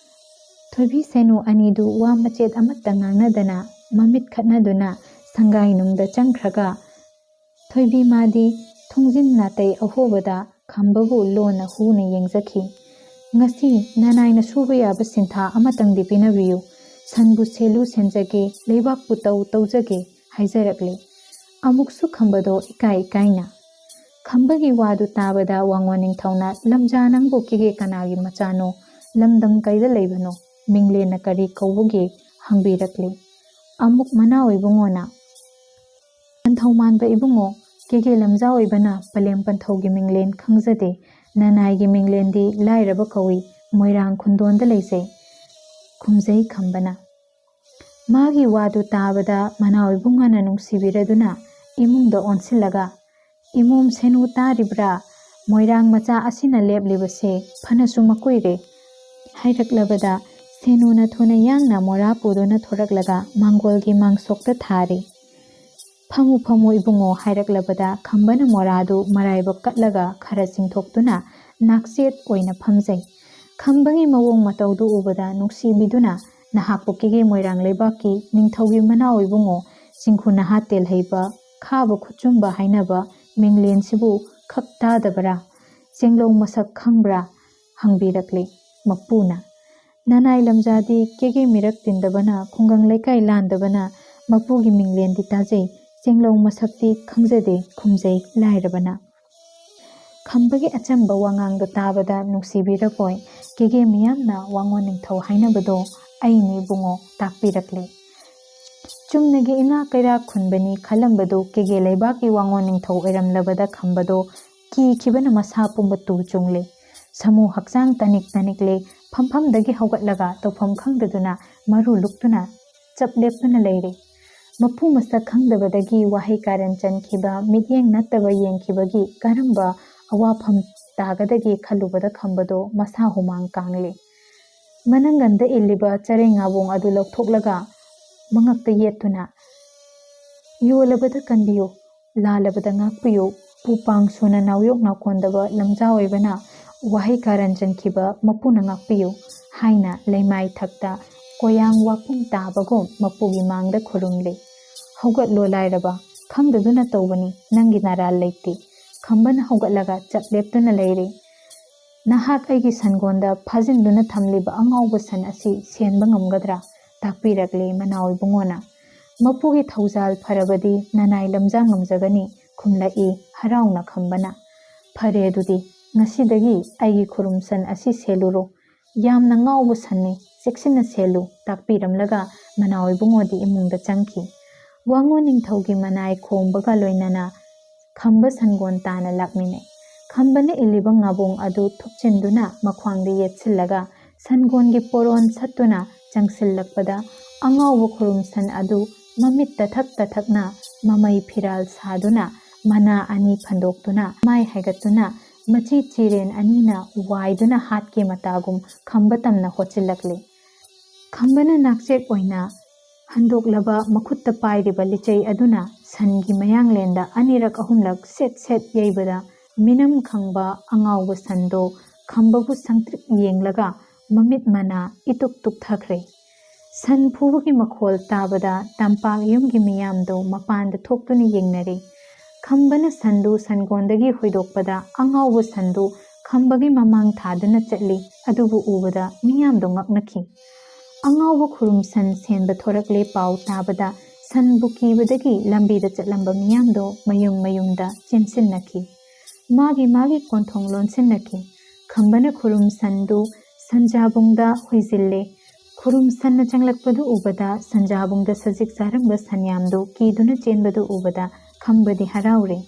ꯊꯣꯏꯕꯤ ꯁꯦꯅꯨ ꯑꯅꯤꯗꯨ ꯋꯥ ꯃꯆꯦꯠ ꯑꯃꯠꯇ ꯉꯥꯡꯅꯗꯅ ꯃꯃꯤꯠ ꯈꯠꯅꯗꯨꯅ ꯁꯪꯒꯥꯏꯅꯨꯡꯗ ꯆꯪꯈ꯭ꯔꯒ ꯊꯣꯏꯕꯤ ꯃꯥꯗꯤ ꯊꯣꯡꯖꯤꯟ ꯅꯥꯇꯩ ꯑꯍꯣꯕꯗ ꯈꯝꯕꯕꯨ ꯂꯣꯟꯅ ꯍꯨꯅ ꯌꯦꯡꯖꯈꯤ꯫ "ꯉꯁꯤ ꯅꯅꯥꯏꯅ ꯁꯨꯕ ꯌꯥꯕ ꯁꯤꯟꯊꯥ ꯑꯃꯇꯪꯗꯤ ꯄꯤꯅꯕꯤꯌꯨ꯫ ꯁꯟꯕꯨ ꯁꯦꯜꯂꯨ ꯁꯦꯟꯖꯒꯦ, ꯂꯩꯕꯥꯛꯄꯨ ꯇꯧ ꯇꯧꯖꯒꯦ" ꯍꯥꯏꯖꯔꯛꯂꯤ꯫ ꯑꯃꯨꯛꯁꯨ ꯈꯝꯕꯗꯣ ꯏꯀꯥꯏ ꯏꯀꯥꯏꯅ꯫ ꯈꯝꯕꯒꯤ ꯋꯥꯗꯨ ꯇꯥꯕꯗ ꯋꯥꯡꯉꯣ ꯅꯤꯡꯊꯧꯅ, "ꯂꯝꯖꯥ, ꯅꯪꯕꯨ ꯀꯦꯒꯦ ꯀꯅꯥꯒꯤ ꯃꯆꯥꯅꯣ? ꯂꯝꯗꯝ ꯀꯩꯗ ꯂꯩꯕꯅꯣ? ꯃꯤꯡꯂꯦꯟꯅ ꯀꯔꯤ ꯀꯧꯕꯒꯦ?" ꯍꯪꯕꯤꯔꯛꯂꯤ꯫ ꯑꯃꯨꯛ ꯃꯅꯥꯎ ꯏꯕꯨꯡꯉꯣꯅ, "ꯄꯟꯊꯧ ꯃꯥꯟꯕ ꯏꯕꯨꯡꯉꯣ, ꯀꯦꯒꯦ ꯂꯝꯖꯥ ꯑꯣꯏꯕꯅ ꯄꯂꯦꯝ ꯄꯟꯊꯧꯒꯤ ꯃꯤꯡꯂꯦꯟ ꯈꯪꯖꯗꯦ꯫ ꯅꯅꯥꯏꯒꯤ ꯃꯤꯡꯂꯦꯟꯗꯤ ꯂꯥꯏꯔꯕ ꯀꯧꯏ, ꯃꯣꯏꯔꯥꯡ ꯈꯨꯟꯗꯣꯟꯗ ꯂꯩꯖꯩ" ꯈꯨꯝꯖꯩ ꯈꯝꯕꯅ꯫ ꯃꯥꯒꯤ ꯋꯥꯗꯨ ꯇꯥꯕꯗ ꯃꯅꯥꯎ ꯏꯕꯨꯡꯉꯣꯅ ꯅꯨꯡꯁꯤꯕꯤꯔꯗꯨꯅ ꯏꯃꯨꯡꯗ ꯑꯣꯟꯁꯤꯜꯂꯒ, "ꯏꯃꯣꯝ ꯁꯦꯅꯨ ꯇꯥꯔꯤꯕ꯭ꯔꯥ? ꯃꯣꯏꯔꯥꯡ ꯃꯆꯥ ꯑꯁꯤꯅ ꯂꯦꯞꯂꯤꯕꯁꯦ ꯐꯅꯁꯨ ꯃꯀꯨꯏꯔꯦ" ꯍꯥꯏꯔꯛꯂꯕꯗ ꯁꯦꯅꯨꯅ ꯊꯨꯅ ꯌꯥꯡꯅ ꯃꯣꯔꯥ ꯄꯨꯗꯨꯅ ꯊꯣꯔꯛꯂꯒ ꯃꯥꯡꯒꯣꯜꯒꯤ ꯃꯥꯡꯁꯣꯛꯇ ꯊꯥꯔꯦ꯫ "ꯐꯝꯃꯨ, ꯐꯝꯃꯨ ꯏꯕꯨꯡꯉꯣ" ꯍꯥꯏꯔꯛꯂꯕꯗ ꯈꯝꯕꯅ ꯃꯣꯔꯥꯗꯨ ꯃꯔꯥꯏꯕꯛ ꯀꯠꯂꯒ ꯈꯔ ꯆꯤꯡꯊꯣꯛꯇꯨꯅ ꯅꯥꯛꯆꯦꯠ ꯑꯣꯏꯅ ꯐꯝꯖꯩ꯫ ꯈꯝꯕꯒꯤ ꯃꯑꯣꯡ ꯃꯇꯧꯗꯨ ꯎꯕꯗ ꯅꯨꯡꯁꯤꯕꯤꯗꯨꯅ, "ꯅꯍꯥꯛꯄꯨ ꯀꯦꯒꯦ ꯃꯣꯏꯔꯥꯡ ꯂꯩꯕꯥꯛꯀꯤ ꯅꯤꯡꯊꯧꯒꯤ ꯃꯅꯥꯎ ꯏꯕꯨꯡꯉꯣ, ꯆꯤꯡꯈꯨ ꯅꯍꯥ ꯇꯦꯜꯍꯩꯕ, ꯈꯥꯕ ꯈꯨꯠꯆꯨꯝꯕ ꯍꯥꯏꯅꯕ ꯃꯤꯡꯂꯦꯟꯁꯤꯕꯨ ꯈꯛ ꯇꯥꯗꯕꯔꯥ? ꯆꯦꯡꯂꯧ ꯃꯁꯛ ꯈꯪꯕ꯭ꯔꯥ?" ꯍꯪꯕꯤꯔꯛꯂꯤ꯫ ꯃꯄꯨꯅ, "ꯅꯅꯥꯏ ꯂꯝꯖꯥꯗꯤ ꯀꯦꯒꯦ ꯃꯤꯔꯛ ꯇꯤꯟꯗꯕꯅ, ꯈꯨꯡꯒꯪ ꯂꯩꯀꯥꯏ ꯂꯥꯟꯗꯕꯅ ꯃꯄꯨꯒꯤ ꯃꯤꯡꯂꯦꯟꯗꯤ ꯇꯥꯖꯩ, ꯆꯦꯡꯂꯧ ꯃꯁꯛꯇꯤ ꯈꯪꯖꯗꯦ" ꯈꯨꯝꯖꯩ ꯂꯥꯏꯔꯕꯅ꯫ ꯈꯝꯕꯒꯤ ꯑꯆꯝꯕ ꯋꯥꯉꯥꯡꯗꯣ ꯇꯥꯕꯗ ꯅꯨꯡꯁꯤꯕꯤꯔꯕꯣꯏ ꯀꯦꯒꯦ ꯃꯤꯌꯥꯝꯅ ꯋꯥꯉꯣꯟ ꯅꯤꯡꯊꯧ ꯍꯥꯏꯅꯕꯗꯣ ꯑꯩꯅꯤ ꯏꯕꯨꯡꯉꯣ, ꯇꯥꯛꯄꯤꯔꯛꯂꯦ꯫ ꯆꯨꯝꯅꯒꯤ ꯏꯅꯥ ꯀꯩꯔꯥꯛ ꯈꯨꯟꯕꯅꯤ ꯈꯜꯂꯝꯕꯗꯨ ꯀꯦꯒꯦ ꯂꯩꯕꯥꯛꯀꯤ ꯋꯥꯉꯣꯟ ꯅꯤꯡꯊꯧ ꯑꯣꯏꯔꯝꯂꯕꯗ ꯈꯝꯕꯗꯣ ꯀꯤꯈꯤꯕꯅ ꯃꯁꯥ ꯄꯨꯝꯕ ꯇꯨ ꯆꯨꯡꯂꯦ꯫ ꯁꯃꯨ ꯍꯛꯆꯥꯡ ꯇꯅꯤꯛ ꯇꯅꯤꯛꯂꯦ꯫ ꯐꯝꯐꯝꯗꯒꯤ ꯍꯧꯒꯠꯂꯒ ꯇꯧꯐꯝ ꯈꯪꯗꯗꯨꯅ ꯃꯔꯨ ꯂꯨꯛꯇꯨꯅ ꯆꯞ ꯂꯦꯞꯇꯨꯅ ꯂꯩꯔꯦ꯫ ꯃꯄꯨ ꯃꯁꯛ ꯈꯪꯗꯕꯗꯒꯤ ꯋꯥꯍꯩ ꯀꯥꯔꯟ ꯆꯟꯈꯤꯕ, ꯃꯤꯠꯌꯦꯡ ꯅꯠꯇꯕ ꯌꯦꯡꯈꯤꯕꯒꯤ ꯀꯔꯝꯕ ꯑꯋꯥꯐꯝ ꯇꯥꯒꯗꯒꯦ ꯈꯜꯂꯨꯕꯗ ꯈꯝꯕꯗꯣ ꯃꯁꯥ ꯍꯨꯃꯥꯡ ꯀꯥꯡꯂꯦ꯫ ꯃꯅꯪꯒꯟꯗ ꯏꯜꯂꯤꯕ ꯆꯔꯩ ꯉꯥꯕꯣꯡ ꯑꯗꯨ ꯂꯧꯊꯣꯛꯂꯒ ꯃꯉꯛꯇ ꯌꯦꯠꯇꯨꯅ, "ꯌꯣꯜꯂꯕꯗ ꯀꯟꯕꯤꯌꯨ, ꯂꯥꯜꯂꯕꯗ ꯉꯥꯛꯄꯤꯌꯨ, ꯄꯨ ꯄꯥꯡ ꯁꯨꯅ ꯅꯥꯎꯌꯣꯛ ꯅꯥꯎꯀꯣꯟꯗꯕ ꯂꯝꯖꯥ ꯑꯣꯏꯕꯅ ꯋꯥꯍꯩ ꯀꯥꯔꯟ ꯆꯟꯈꯤꯕ ꯃꯄꯨꯅ ꯉꯥꯛꯄꯤꯌꯨ" ꯍꯥꯏꯅ ꯂꯩꯃꯥꯏ ꯊꯛꯇ ꯀꯣꯌꯥꯡ ꯋꯥꯄꯨꯡ ꯇꯥꯕꯒꯨꯝ ꯃꯄꯨꯒꯤ ꯃꯥꯡꯗ ꯈꯨꯔꯨꯝꯂꯦ꯫ "ꯍꯧꯒꯠꯂꯣ ꯂꯥꯏꯔꯕ, ꯈꯪꯗꯗꯨꯅ ꯇꯧꯕꯅꯤ, ꯅꯪꯒꯤ ꯅꯔꯥꯜ ꯂꯩꯇꯦ"꯫ ꯈꯝꯕꯅ ꯍꯧꯒꯠꯂꯒ ꯆꯞ ꯂꯦꯞꯇꯨꯅ ꯂꯩꯔꯦ꯫ "ꯅꯍꯥꯛ ꯑꯩꯒꯤ ꯁꯟꯒꯣꯟꯗ ꯐꯥꯖꯤꯟꯗꯨꯅ ꯊꯝꯂꯤꯕ ꯑꯉꯥꯎꯕ ꯁꯟ ꯑꯁꯤ ꯁꯦꯟꯕ ꯉꯝꯒꯗ꯭ꯔꯥ?" ꯇꯥꯛꯄꯤꯔꯛꯂꯦ ꯃꯅꯥꯎ ꯏꯕꯨꯡꯉꯣꯅ꯫ ꯃꯄꯨꯒꯤ ꯊꯧꯖꯥꯜ ꯐꯔꯕꯗꯤ ꯅꯅꯥꯏ ꯂꯝꯖꯥ ꯉꯝꯖꯒꯅꯤ, ꯈꯨꯝꯂꯛꯏ ꯍꯔꯥꯎꯅ ꯈꯝꯕꯅ꯫ "ꯐꯔꯦ ꯑꯗꯨꯗꯤ, ꯉꯁꯤꯗꯒꯤ ꯑꯩꯒꯤ ꯈꯨꯔꯨꯝ ꯁꯟ ꯑꯁꯤ ꯁꯦꯜꯂꯨꯔꯣ꯫ ꯌꯥꯝꯅ ꯉꯥꯎꯕ ꯁꯟꯅꯤ, ꯆꯦꯛꯁꯤꯟꯅ ꯁꯦꯜꯂꯨ" ꯇꯥꯛꯄꯤꯔꯝꯂꯒ ꯃꯅꯥꯎ ꯏꯕꯨꯡꯉꯣꯗꯤ ꯏꯃꯨꯡꯗ ꯆꯪꯈꯤ꯫ ꯋꯥꯉꯣꯟ ꯅꯤꯡꯊꯧꯒꯤ ꯃꯅꯥꯏ ꯈꯣꯡꯕꯒ ꯂꯣꯏꯅꯅ ꯈꯝꯕ ꯁꯟꯒꯣꯟ ꯇꯥꯅ ꯂꯥꯛꯃꯤꯟꯅꯩ꯫ ꯈꯝꯕꯅ ꯏꯜꯂꯤꯕ ꯉꯥꯕꯣꯡ ꯑꯗꯨ ꯊꯨꯞꯆꯤꯟꯗꯨꯅ ꯃꯈ꯭ꯋꯥꯡꯗ ꯌꯦꯠꯁꯤꯜꯂꯒ ꯁꯟꯒꯣꯟꯒꯤ ꯄꯣꯔꯣꯟ ꯁꯠꯇꯨꯅ ꯆꯪꯁꯤꯜꯂꯛꯄꯗ, ꯑꯉꯥꯎꯕ ꯈꯨꯔꯨꯝ ꯁꯟ ꯑꯗꯨ ꯃꯃꯤꯠ ꯇꯊꯛ ꯇꯊꯛꯅ ꯃꯃꯩ ꯐꯤꯔꯥꯜ ꯁꯥꯗꯨꯅ ꯃꯅꯥ ꯑꯅꯤ ꯐꯟꯗꯣꯛꯇꯨꯅ ꯃꯥꯏ ꯍꯥꯏꯒꯠꯇꯨꯅ ꯃꯆꯤ ꯆꯤꯔꯦꯟ ꯑꯅꯤꯅ ꯋꯥꯏꯗꯨꯅ ꯍꯥꯠꯀꯦ ꯃꯇꯥꯒꯨꯝ ꯈꯝꯕ ꯇꯝꯅ ꯍꯣꯠꯆꯤꯜꯂꯛꯂꯤ꯫ ꯈꯝꯕꯅ ꯅꯥꯛꯆꯦꯛ ꯑꯣꯏꯅ ꯍꯟꯗꯣꯛꯂꯕ ꯃꯈꯨꯠꯇ ꯄꯥꯏꯔꯤꯕ ꯂꯤꯆꯩ ꯑꯗꯨꯅ ꯁꯟꯒꯤ ꯃꯌꯥꯡꯂꯦꯟꯗ ꯑꯅꯤꯔꯛ ꯑꯍꯨꯝꯂꯛ ꯁꯦꯠ ꯁꯦꯠ ꯌꯩꯕꯗ, ꯃꯤꯅꯝ ꯈꯪꯕ ꯑꯉꯥꯎꯕ ꯁꯟꯗꯣ ꯈꯝꯕꯕꯨ ꯁꯪꯇ꯭ꯔꯤꯛ ꯌꯦꯡꯂꯒ ꯃꯃꯤꯠ ꯃꯅꯥ ꯏꯇꯨꯛ ꯇꯨꯛꯊꯈ꯭ꯔꯦ꯫ ꯁꯟ ꯐꯨꯕꯒꯤ ꯃꯈꯣꯜ ꯇꯥꯕꯗ ꯇꯝꯄꯥꯛ ꯌꯨꯝꯒꯤ ꯃꯤꯌꯥꯝꯗꯣ ꯃꯄꯥꯟꯗ ꯊꯣꯛꯇꯨꯅ ꯌꯦꯡꯅꯔꯦ꯫ ꯈꯝꯕꯅ ꯁꯟꯗꯨ ꯁꯟꯒꯣꯟꯗꯒꯤ ꯍꯣꯏꯗꯣꯛꯄꯗ, ꯑꯉꯥꯎꯕ ꯁꯟꯗꯨ ꯈꯝꯕꯒꯤ ꯃꯃꯥꯡ ꯊꯥꯗꯨꯅ ꯆꯠꯂꯤ꯫ ꯑꯗꯨꯕꯨ ꯎꯕꯗ ꯃꯤꯌꯥꯝꯗꯣ ꯉꯛꯅꯈꯤ꯫ ꯑꯉꯥꯎꯕ ꯈꯨꯔꯨꯝ ꯁꯟ ꯁꯦꯟꯕ ꯊꯣꯔꯛꯂꯦ ꯄꯥꯎ ꯇꯥꯕꯗ, ꯁꯟꯕꯨ ꯀꯤꯕꯗꯒꯤ ꯂꯝꯕꯤꯗ ꯆꯠꯂꯝꯕ ꯃꯤꯌꯥꯝꯗꯣ ꯃꯌꯨꯝ ꯃꯌꯨꯝꯗ ꯆꯦꯟꯁꯤꯟꯅꯈꯤ꯫ ꯃꯥꯒꯤ ꯃꯥꯒꯤ ꯀꯣꯟꯊꯣꯡ ꯂꯣꯟꯁꯤꯟꯅꯈꯤ꯫ ꯈꯝꯕꯅ ꯈꯨꯔꯨꯝ ꯁꯟꯗꯨ ꯁꯟꯖꯥꯕꯨꯡꯗ ꯍꯨꯏꯖꯤꯜꯂꯦ꯫ ꯈꯨꯔꯨꯝ ꯁꯟꯅ ꯆꯪꯂꯛꯄꯗꯨ ꯎꯕꯗ ꯁꯟꯖꯥꯕꯨꯡꯗ ꯁꯖꯤꯛ ꯆꯥꯔꯝꯕ ꯁꯟꯌꯥꯝꯗꯨ ꯀꯤꯗꯨꯅ ꯆꯦꯟꯕꯗꯨ ꯎꯕꯗ ꯈꯝꯕꯗꯤ ꯍꯔꯥꯎꯔꯦ꯫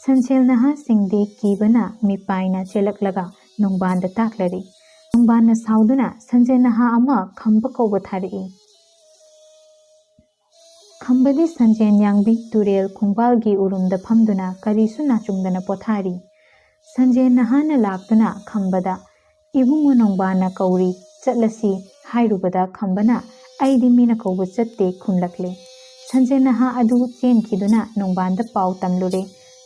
ꯁꯟꯁꯦꯜ ꯅꯍꯥꯁꯤꯡꯗꯤ ꯀꯤꯕꯅ ꯃꯤꯄꯥꯏꯅ ꯆꯦꯜꯂꯛꯂꯒ ꯅꯣꯡꯕꯥꯟꯗ ꯇꯥꯛꯂꯔꯤ꯫ ꯅꯣꯡꯕꯥꯟꯅ ꯁꯥꯎꯗꯨꯅ ꯁꯟꯖꯦꯜ ꯅꯍꯥ ꯑꯃ ꯈꯝꯕ ꯀꯧꯕ ꯊꯥꯔꯛꯏ꯫ ꯈꯝꯕꯗꯤ ꯁꯟꯖꯦꯟ ꯌꯥꯡꯕꯤ ꯇꯨꯔꯦꯜ ꯈꯣꯡꯕꯥꯜꯒꯤ ꯎꯔꯨꯝꯗ ꯐꯝꯗꯨꯅ ꯀꯔꯤꯁꯨ ꯅꯥꯆꯨꯡꯗꯅ ꯄꯣꯊꯥꯔꯤ꯫ ꯁꯟꯖꯦꯟ ꯅꯍꯥꯅ ꯂꯥꯛꯇꯨꯅ ꯈꯝꯕꯗ, "ꯏꯕꯨꯡꯉꯣ ꯅꯣꯡꯕꯥꯟꯅ ꯀꯧꯔꯤ, ꯆꯠꯂꯁꯤ" ꯍꯥꯏꯔꯨꯕꯗ ꯈꯝꯕꯅ, "ꯑꯩꯗꯤ ꯃꯤꯅ ꯀꯧꯕ ꯆꯠꯇꯦ" ꯈꯨꯝꯂꯛꯂꯦ꯫ ꯁꯟꯖꯦꯟ ꯅꯍꯥ ꯑꯗꯨ ꯆꯦꯟꯈꯤꯗꯨꯅ ꯅꯣꯡꯕꯥꯟꯗ ꯄꯥꯎ ꯇꯝꯂꯨꯔꯦ꯫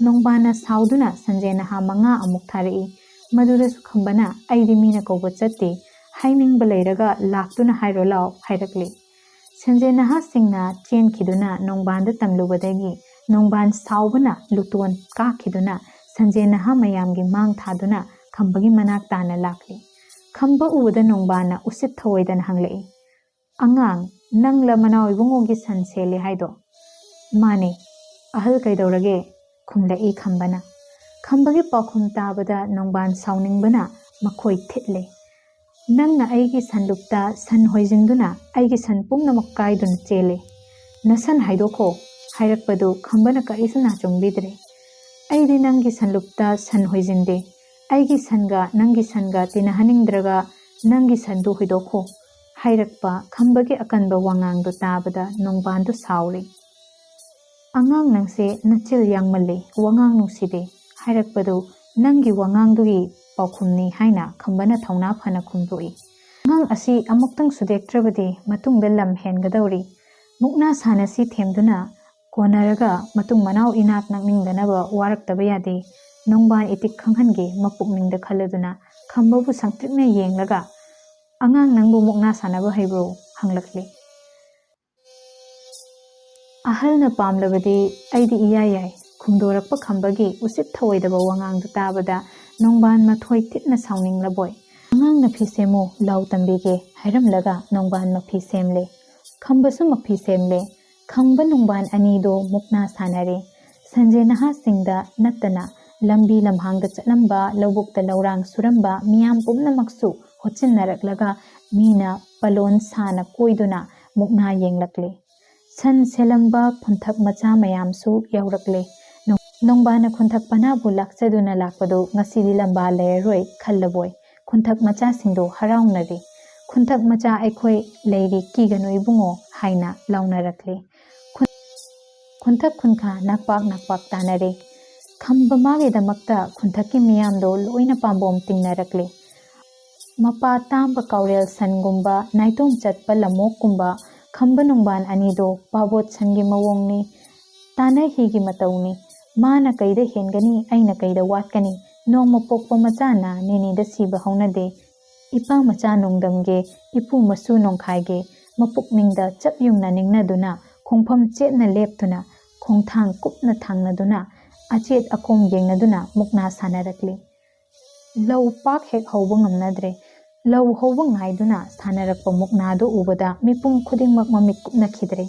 ꯅꯣꯡꯕꯥꯟꯅ ꯁꯥꯎꯗꯨꯅ ꯁꯟꯖꯦꯟ ꯅꯍꯥ ꯃꯉꯥ ꯑꯃꯨꯛ ꯊꯥꯔꯛꯏ꯫ ꯃꯗꯨꯗꯁꯨ ꯈꯝꯕꯅ, "ꯑꯩꯗꯤ ꯃꯤꯅ ꯀꯧꯕ ꯆꯠꯇꯦ, ꯍꯥꯏꯅꯤꯡꯕ ꯂꯩꯔꯒ ꯂꯥꯛꯇꯨꯅ ꯍꯥꯏꯔꯣ ꯂꯥꯎ" ꯍꯥꯏꯔꯛꯂꯦ꯫ ꯁꯟꯖꯦꯟ ꯅꯍꯥꯁꯤꯡꯅ ꯆꯦꯟꯈꯤꯗꯨꯅ ꯅꯣꯡꯕꯥꯟꯗ ꯇꯝꯂꯨꯕꯗꯒꯤ ꯅꯣꯡꯕꯥꯟ ꯁꯥꯎꯕꯅ ꯂꯨꯇꯣꯟ ꯀꯥꯈꯤꯗꯨꯅ ꯁꯟꯖꯦꯟ ꯅꯍꯥ ꯃꯌꯥꯝꯒꯤ ꯃꯥꯡ ꯊꯥꯗꯨꯅ ꯈꯝꯕꯒꯤ ꯃꯅꯥꯛ ꯇꯥꯅ ꯂꯥꯛꯂꯤ꯫ ꯈꯝꯕ ꯎꯕꯗ ꯅꯣꯡꯕꯥꯟꯅ ꯎꯁꯤꯠ ꯊꯧꯑꯣꯏꯗꯅ ꯍꯪꯂꯛꯏ, "ꯑꯉꯥꯡ, ꯅꯪꯂ ꯃꯅꯥꯎ ꯏꯕꯨꯡꯉꯣꯒꯤ ꯁꯟ ꯁꯦꯜꯂꯦ ꯍꯥꯏꯗꯣ?" "ꯃꯥꯅꯦ, ꯑꯍꯜ ꯀꯩꯗꯧꯔꯒꯦ?" ꯈꯨꯝꯂꯛꯏ ꯈꯝꯕꯅ꯫ ꯈꯝꯕꯒꯤ ꯄꯥꯎꯈꯨꯝ ꯇꯥꯕꯗ ꯅꯣꯡꯕꯥꯟ ꯁꯥꯎꯅꯤꯡꯕꯅ ꯃꯈꯣꯏ ꯊꯤꯠꯂꯦ꯫ "ꯅꯪꯅ ꯑꯩꯒꯤ ꯁꯟꯂꯨꯞꯇ ꯁꯟ ꯍꯣꯏꯖꯤꯟꯗꯨꯅ ꯑꯩꯒꯤ ꯁꯟ ꯄꯨꯝꯅꯃꯛ ꯀꯥꯏꯗꯨꯅ ꯆꯦꯜꯂꯦ꯫ ꯅꯁꯟ ꯍꯥꯏꯗꯣꯛꯈꯣ" ꯍꯥꯏꯔꯛꯄꯗꯨ ꯈꯝꯕꯅ ꯀꯔꯤꯁꯨ ꯅꯥꯆꯨꯡꯕꯤꯗ꯭ꯔꯦ꯫ "ꯑꯩꯗꯤ ꯅꯪꯒꯤ ꯁꯟꯂꯨꯞꯇ ꯁꯟ ꯍꯣꯏꯖꯤꯟꯗꯦ꯫ ꯑꯩꯒꯤ ꯁꯟꯒ ꯅꯪꯒꯤ ꯁꯟꯒ ꯇꯤꯟꯅꯍꯟꯅꯤꯡꯗ꯭ꯔꯒ ꯅꯪꯒꯤ ꯁꯟꯗꯨ ꯍꯣꯏꯗꯣꯛꯈꯣ" ꯍꯥꯏꯔꯛꯄ ꯈꯝꯕꯒꯤ ꯑꯀꯟꯕ ꯋꯥꯉꯥꯡꯗꯨ ꯇꯥꯕꯗ ꯅꯣꯡꯕꯥꯟꯗꯨ ꯁꯥꯎꯔꯤ꯫ "ꯑꯉꯥꯡ ꯅꯪꯁꯦ ꯅꯆꯤꯜ ꯌꯥꯡꯃꯜꯂꯦ, ꯋꯥꯉꯥꯡ ꯅꯨꯡꯁꯤꯗꯦ" ꯍꯥꯏꯔꯛꯄꯗꯨ ꯅꯪꯒꯤ ꯋꯥꯉꯥꯡꯗꯨꯒꯤ ꯄꯥꯎꯈꯨꯝꯅꯤ ꯍꯥꯏꯅ ꯈꯝꯕꯅ ꯊꯧꯅꯥ ꯐꯅ ꯈꯨꯝꯗꯣꯛꯏ꯫ "ꯑꯉꯥꯡ ꯑꯁꯤ ꯑꯃꯨꯛꯇꯪ ꯁꯨꯗꯦꯛꯇ꯭ꯔꯕꯗꯤ ꯃꯇꯨꯡꯗ ꯂꯝ ꯍꯦꯟꯒꯗꯧꯔꯤ꯫ ꯃꯨꯛꯅꯥ ꯁꯥꯟꯅꯁꯤ ꯊꯦꯝꯗꯨꯅ ꯀꯣꯟꯅꯔꯒ ꯃꯇꯨꯡ ꯃꯅꯥꯎ ꯏꯅꯥꯛ ꯅꯛꯅꯤꯡꯗꯅꯕ ꯋꯥꯔꯛꯇꯕ ꯌꯥꯗꯦ" ꯅꯣꯡꯕꯥꯟ ꯏꯇꯤꯛ ꯈꯪꯍꯟꯒꯦ ꯃꯄꯨꯛꯅꯤꯡꯗ ꯈꯜꯂꯗꯨꯅ ꯈꯝꯕꯕꯨ ꯁꯪꯇ꯭ꯔꯤꯛꯅ ꯌꯦꯡꯂꯒ, "ꯑꯉꯥꯡ ꯅꯪꯕꯨ ꯃꯨꯛꯅꯥ ꯁꯥꯟꯅꯕ ꯍꯩꯕ꯭ꯔꯣ?" ꯍꯪꯂꯛꯂꯤ꯫ "ꯑꯍꯜꯅ ꯄꯥꯝꯂꯕꯗꯤ ꯑꯩꯗꯤ ꯏꯌꯥ ꯌꯥꯏ" ꯈꯨꯝꯗꯣꯔꯛꯄ ꯈꯝꯕꯒꯤ ꯎꯁꯤꯠ ꯊꯧꯑꯣꯏꯗꯕ ꯋꯥꯉꯥꯡꯗꯨ ꯇꯥꯕꯗ ꯅꯣꯡꯕꯥꯟ ꯃꯊꯣꯏ ꯊꯤꯠꯅ ꯁꯥꯎꯅꯤꯡꯂꯕꯣꯏ꯫ "ꯑꯉꯥꯡꯅ ꯐꯤ ꯁꯦꯝꯃꯨ ꯂꯥꯎ ꯇꯝꯕꯤꯒꯦ" ꯍꯥꯏꯔꯝꯂꯒ ꯅꯣꯡꯕꯥꯟ ꯃꯐꯤ ꯁꯦꯝꯂꯦ꯫ ꯈꯝꯕꯁꯨ ꯃꯐꯤ ꯁꯦꯝꯂꯦ꯫ ꯈꯝꯕ ꯅꯣꯡꯕꯥꯟ ꯑꯅꯤꯗꯣ ꯃꯨꯛꯅꯥ ꯁꯥꯟꯅꯔꯦ꯫ ꯁꯟꯖꯦ ꯅꯍꯥꯁꯤꯡꯗ ꯅꯠꯇꯅ ꯂꯝꯕꯤ ꯂꯝꯍꯥꯡꯗ ꯆꯠꯂꯝꯕ, ꯂꯧꯕꯨꯛꯇ ꯂꯧꯔꯥꯡ ꯁꯨꯔꯝꯕ ꯃꯤꯌꯥꯝ ꯄꯨꯝꯅꯃꯛꯁꯨ ꯍꯣꯠꯆꯤꯟꯅꯔꯛꯂꯒ ꯃꯤꯅ ꯄꯂꯣꯟ ꯁꯥꯅ ꯀꯣꯏꯗꯨꯅ ꯃꯨꯛꯅꯥ ꯌꯦꯡꯂꯛꯂꯤ꯫ ꯁꯟ ꯁꯦꯜꯂꯝꯕ ꯈꯨꯟꯊꯛ ꯃꯆꯥ ꯃꯌꯥꯝꯁꯨ ꯌꯥꯎꯔꯛꯂꯦ꯫ ꯅꯣꯡ-, ꯅꯣꯡꯕꯥꯅ ꯈꯨꯟꯊꯛ ꯄꯅꯥꯕꯨ ꯂꯥꯛꯆꯗꯨꯅ ꯂꯥꯛꯄꯗꯨ ꯉꯁꯤꯗꯤ ꯂꯝꯕꯥ ꯂꯩꯔꯔꯣꯏ ꯈꯜꯂꯕꯣꯏ ꯈꯨꯟꯊꯛ ꯃꯆꯥꯁꯤꯡꯗꯨ ꯍꯔꯥꯎꯅꯔꯤ꯫ "ꯈꯨꯟꯊꯛ ꯃꯆꯥ ꯑꯩꯈꯣꯏ ꯂꯩꯔꯤ, ꯀꯤꯒꯅꯨ ꯏꯕꯨꯡꯉꯣ" ꯍꯥꯏꯅ ꯂꯥꯎꯅꯔꯛꯂꯤ꯫ ꯈꯨꯟ-, ꯈꯨꯟꯊꯛ ꯈꯨꯟꯈꯥ ꯅꯥꯛꯄꯥꯛ ꯅꯥꯛꯄꯥꯛ ꯇꯥꯅꯔꯦ꯫ ꯈꯝꯕ ꯃꯥꯒꯤꯗꯃꯛꯇ ꯈꯨꯟꯊꯛꯀꯤ ꯃꯤꯌꯥꯝꯗꯣ ꯂꯣꯏꯅ ꯄꯥꯝꯕꯣꯝ ꯇꯤꯡꯅꯔꯛꯂꯦ꯫ ꯃꯄꯥ ꯇꯥꯝꯕ ꯀꯥꯎꯔꯦꯜ ꯁꯟꯒꯨꯝꯕ, ꯅꯥꯏꯇꯣꯝ ꯆꯠꯄ ꯂꯝꯑꯣꯛꯀꯨꯝꯕ ꯈꯝꯕ ꯅꯣꯡꯕꯥꯟ ꯑꯅꯤꯗꯣ ꯄꯥꯕꯣꯠ ꯁꯟꯒꯤ ꯃꯑꯣꯡꯅꯤ, ꯇꯥꯅ ꯍꯤꯒꯤ ꯃꯇꯧꯅꯤ꯫ ꯃꯥꯅ ꯀꯩꯗ ꯍꯦꯟꯒꯅꯤ, ꯑꯩꯅ ꯀꯩꯗ ꯋꯥꯠꯀꯅꯤ? ꯅꯣꯡꯃ ꯄꯣꯛꯄ ꯃꯆꯥꯅ ꯅꯤꯅꯤꯗ ꯁꯤꯕ ꯍꯧꯅꯗꯦ꯫ ꯏꯄꯥ ꯃꯆꯥ ꯅꯣꯡꯗꯝꯒꯦ, ꯏꯄꯨ ꯃꯁꯨ ꯅꯣꯡꯈꯥꯏꯒꯦ, ꯃꯄꯨꯛꯅꯤꯡꯗ ꯆꯞ ꯌꯨꯡꯅ ꯅꯤꯡꯅꯗꯨꯅ, ꯈꯣꯡꯐꯝ ꯆꯦꯠꯅ ꯂꯦꯞꯇꯨꯅ, ꯈꯣꯡꯊꯥꯡ ꯀꯨꯞꯅ ꯊꯥꯡꯅꯗꯨꯅ, ꯑꯆꯦꯠ ꯑꯀꯣꯝ ꯌꯦꯡꯅꯗꯨꯅ ꯃꯨꯛꯅꯥ ꯁꯥꯟꯅꯔꯛꯂꯤ꯫ ꯂꯧ ꯄꯥꯛ ꯍꯦꯛ ꯍꯧꯕ ꯉꯝꯅꯗ꯭ꯔꯦ꯫ ꯂꯧ ꯍꯧꯕ ꯉꯥꯏꯗꯨꯅ ꯁꯥꯟꯅꯔꯛꯄ ꯃꯨꯛꯅꯥꯗꯨ ꯎꯕꯗ ꯃꯤꯄꯨꯝ ꯈꯨꯗꯤꯡꯃꯛ ꯃꯃꯤꯠ ꯀꯨꯞꯅꯈꯤꯗ꯭ꯔꯦ꯫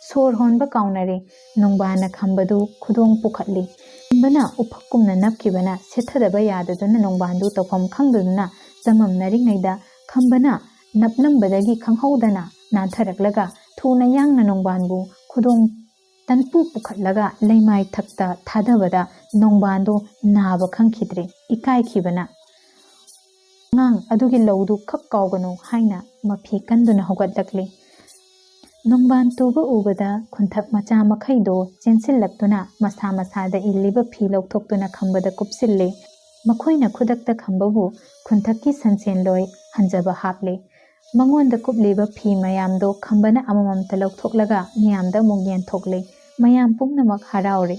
ꯁꯣꯔ ꯍꯣꯟꯕ ꯀꯥꯎꯅꯔꯦ꯫ ꯅꯣꯡꯕꯥꯟꯅ ꯈꯝꯕꯗꯨ ꯈꯨꯗꯣꯡ ꯄꯨꯈꯠꯂꯤ꯫ ꯈꯝꯕꯅ ꯎꯐꯛꯀꯨꯝꯅ ꯅꯞꯈꯤꯕꯅ ꯁꯦꯠꯊꯗꯕ ꯌꯥꯗꯗꯨꯅ ꯅꯣꯡꯕꯥꯟꯗꯨ ꯇꯧꯐꯝ ꯈꯪꯗꯗꯨꯅ ꯆꯃꯝꯅꯔꯤꯉꯩꯗ ꯈꯝꯕꯅ ꯅꯞꯂꯝꯕꯗꯒꯤ ꯈꯪꯍꯧꯗꯅ ꯅꯥꯟꯊꯔꯛꯂꯒ ꯊꯨꯅ ꯌꯥꯡꯅ ꯅꯣꯡꯕꯥꯟꯕꯨ ꯈꯨꯗꯣꯡ ꯇꯟꯄꯨ ꯄꯨꯈꯠꯂꯒ ꯂꯩꯃꯥꯏ ꯊꯛꯇ ꯊꯥꯗꯕꯗ ꯅꯣꯡꯕꯥꯟꯗꯨ ꯅꯥꯕ ꯈꯪꯈꯤꯗ꯭ꯔꯦ꯫ ꯏꯀꯥꯏꯈꯤꯕꯅ, "ꯑꯉꯥꯡ, ꯑꯗꯨꯒꯤ ꯂꯧꯗꯨ ꯈꯛ ꯀꯥꯎꯒꯅꯨ" ꯍꯥꯏꯅ ꯃꯐꯤ ꯀꯟꯗꯨꯅ ꯍꯧꯒꯠꯂꯛꯂꯤ꯫ ꯅꯣꯡꯕꯥꯟ ꯇꯨꯕ ꯎꯕꯗ ꯈꯨꯟꯊꯛ ꯃꯆꯥ ꯃꯈꯩꯗꯣ ꯆꯦꯟꯁꯤꯜꯂꯛꯇꯨꯅ ꯃꯁꯥ ꯃꯁꯥꯗ ꯏꯜꯂꯤꯕ ꯐꯤ ꯂꯧꯊꯣꯛꯇꯨꯅ ꯈꯝꯕꯗ ꯀꯨꯞꯁꯤꯜꯂꯤ꯫ ꯃꯈꯣꯏꯅ ꯈꯨꯗꯛꯇ ꯈꯝꯕꯕꯨ ꯈꯨꯟꯊꯛꯀꯤ ꯁꯟꯁꯦꯟꯂꯣꯏ ꯍꯟꯖꯕ ꯍꯥꯞꯂꯤ꯫ ꯃꯉꯣꯟꯗ ꯀꯨꯞꯂꯤꯕ ꯐꯤ ꯃꯌꯥꯝꯗꯣ ꯈꯝꯕꯅ ꯑꯃꯃꯝꯇ ꯂꯧꯊꯣꯛꯂꯒ ꯃꯤꯌꯥꯝꯗ ꯑꯃꯨꯛ ꯌꯦꯟꯊꯣꯛꯂꯤ꯫ ꯃꯌꯥꯝ ꯄꯨꯝꯅꯃꯛ ꯍꯔꯥꯎꯔꯤ꯫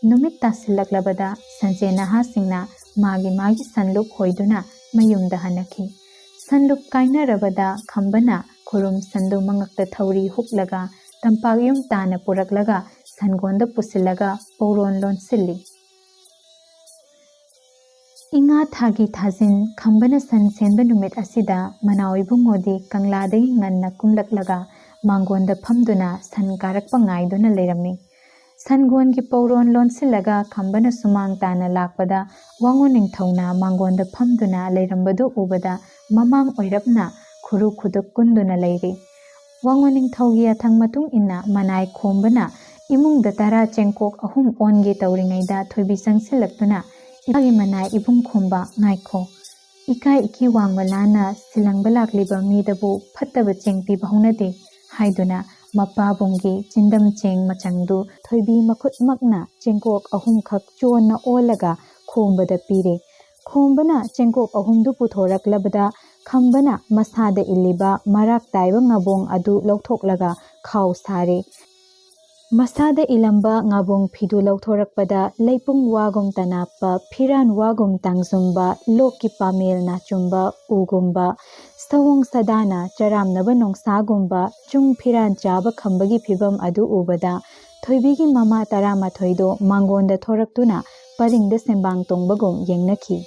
ꯅꯨꯃꯤꯠ ꯇꯥꯁꯤꯜꯂꯛꯂꯕꯗ ꯁꯟꯁꯦꯟ ꯅꯍꯥꯁꯤꯡꯅ ꯃꯥꯒꯤ ꯃꯥꯒꯤ ꯁꯟꯂꯨꯞ ꯍꯣꯏꯗꯨꯅ ꯃꯌꯨꯝꯗ ꯍꯟꯅꯈꯤ꯫ ꯁꯟꯂꯨꯞ ꯀꯥꯏꯅꯔꯕꯗ ꯈꯝꯕꯅ ꯈꯨꯔꯨꯝ ꯁꯟꯗꯨ ꯃꯉꯛꯇ ꯊꯧꯔꯤ ꯍꯨꯛꯂꯒ ꯇꯝꯄꯥꯛ ꯌꯨꯝ ꯇꯥꯅ ꯄꯨꯔꯛꯂꯒ ꯁꯟꯒꯣꯟꯗ ꯄꯨꯁꯤꯜꯂꯒ ꯄꯧꯔꯣꯟ ꯂꯣꯟꯁꯤꯜꯂꯤ꯫ ꯏꯉꯥ ꯊꯥꯒꯤ ꯊꯥꯖꯤꯟ ꯈꯝꯕꯅ ꯁꯟ ꯁꯦꯟꯕ ꯅꯨꯃꯤꯠ ꯑꯁꯤꯗ ꯃꯅꯥꯎ ꯏꯕꯨꯡꯉꯣꯗꯤ ꯀꯪꯂꯥꯗꯒꯤ ꯉꯟꯅ ꯀꯨꯝꯂꯛꯂꯒ ꯃꯥꯡꯒꯣꯟꯗ ꯐꯝꯗꯨꯅ ꯁꯟ ꯀꯥꯔꯛꯄ ꯉꯥꯏꯗꯨꯅ ꯂꯩꯔꯝꯃꯤ꯫ ꯁꯟꯒꯣꯟꯒꯤ ꯄꯧꯔꯣꯟ ꯂꯣꯟꯁꯤꯜꯂꯒ ꯈꯝꯕꯅ ꯁꯨꯃꯥꯡ ꯇꯥꯅ ꯂꯥꯛꯄꯗ, ꯋꯥꯉꯣꯟ ꯅꯤꯡꯊꯧꯅ ꯃꯥꯡꯒꯣꯟꯗ ꯐꯝꯗꯨꯅ ꯂꯩꯔꯝꯕꯗꯨ ꯎꯕꯗ, ꯃꯃꯥꯡ ꯑꯣꯏꯔꯞꯅ ꯈꯨꯔꯨ ꯈꯨꯗꯨꯛ ꯀꯨꯟꯗꯨꯅ ꯂꯩꯔꯤ꯫ ꯋꯥꯉꯣꯟ ꯅꯤꯡꯊꯧꯒꯤ ꯌꯥꯊꯪ ꯃꯇꯨꯡ ꯏꯟꯅ ꯃꯅꯥꯏ ꯈꯣꯝꯕꯅ ꯏꯃꯨꯡꯗ ꯇꯔꯥ ꯆꯦꯡꯀꯣꯛ ꯑꯍꯨꯝ ꯑꯣꯟꯒꯦ ꯇꯧꯔꯤꯉꯩꯗ ꯊꯣꯏꯕꯤ ꯆꯪꯁꯤꯜꯂꯛꯇꯨꯅ, "ꯏꯃꯥꯒꯤ ꯃꯅꯥꯏ ꯏꯕꯨꯡ ꯈꯣꯝꯕ, ꯉꯥꯏꯈꯣ꯫ ꯏꯀꯥꯏ ꯏꯀꯤ ꯋꯥꯡꯃ ꯂꯥꯟꯅ ꯁꯤꯜꯂꯪꯕ ꯂꯥꯛꯂꯤꯕ ꯃꯤꯗꯕꯨ ꯐꯠꯇꯕ ꯆꯦꯡ ꯄꯤꯕ ꯍꯧꯅꯗꯦ" ꯍꯥꯏꯗꯨꯅ ꯃꯄꯥꯕꯨꯡꯒꯤ ꯆꯤꯟꯗꯝ ꯆꯦꯡ ꯃꯆꯪꯗꯨ ꯊꯣꯏꯕꯤ ꯃꯈꯨꯠꯃꯛꯅ ꯆꯦꯡꯀꯣꯛ ꯑꯍꯨꯝꯈꯛ ꯆꯣꯟꯅ ꯑꯣꯜꯂꯒ ꯈꯣꯝꯕꯗ ꯄꯤꯔꯦ꯫ ꯈꯣꯝꯕꯅ ꯆꯦꯡꯀꯣꯛ ꯑꯍꯨꯝꯗꯨ ꯄꯨꯊꯣꯔꯛꯂꯕꯗ, ꯈꯝꯕꯅ ꯃꯁꯥꯗ ꯏꯜꯂꯤꯕ ꯃꯔꯥꯛ ꯇꯥꯏꯕ ꯉꯥꯕꯣꯡ ꯑꯗꯨ ꯂꯧꯊꯣꯛꯂꯒ ꯈꯥꯎ ꯁꯥꯔꯦ꯫ ꯃꯁꯥꯗ ꯏꯂꯝꯕ ꯉꯥꯕꯣꯡ ꯐꯤꯗꯨ ꯂꯧꯊꯣꯔꯛꯄꯗ, ꯂꯩꯄꯨꯡ ꯋꯥꯒꯨꯝ ꯇꯅꯥꯞꯄ, ꯐꯤꯔꯥꯟ ꯋꯥꯒꯨꯝ ꯇꯥꯡꯖꯨꯝꯕ, ꯂꯣꯛꯀꯤ ꯄꯥꯃꯦꯜꯅ ꯆꯨꯝꯕ ꯎꯒꯨꯝꯕ, ꯁꯑꯣꯡ ꯁꯥꯗꯥꯅ ꯆꯔꯥꯝꯅꯕ ꯅꯣꯡꯁꯥꯒꯨꯝꯕ ꯆꯨꯡ ꯐꯤꯔꯥꯟ ꯆꯥꯕ ꯈꯝꯕꯒꯤ ꯐꯤꯚꯝ ꯑꯗꯨ ꯎꯕꯗ, ꯊꯣꯏꯕꯤꯒꯤ ꯃꯃꯥ ꯇꯔꯥꯃꯥꯊꯣꯏꯗꯣ ꯃꯥꯡꯒꯣꯟꯗ ꯊꯣꯔꯛꯇꯨꯅ ꯄꯔꯤꯡꯗ ꯁꯦꯝꯕꯥꯡ ꯇꯣꯡꯕꯒꯨꯝ ꯌꯦꯡꯅꯈꯤ꯫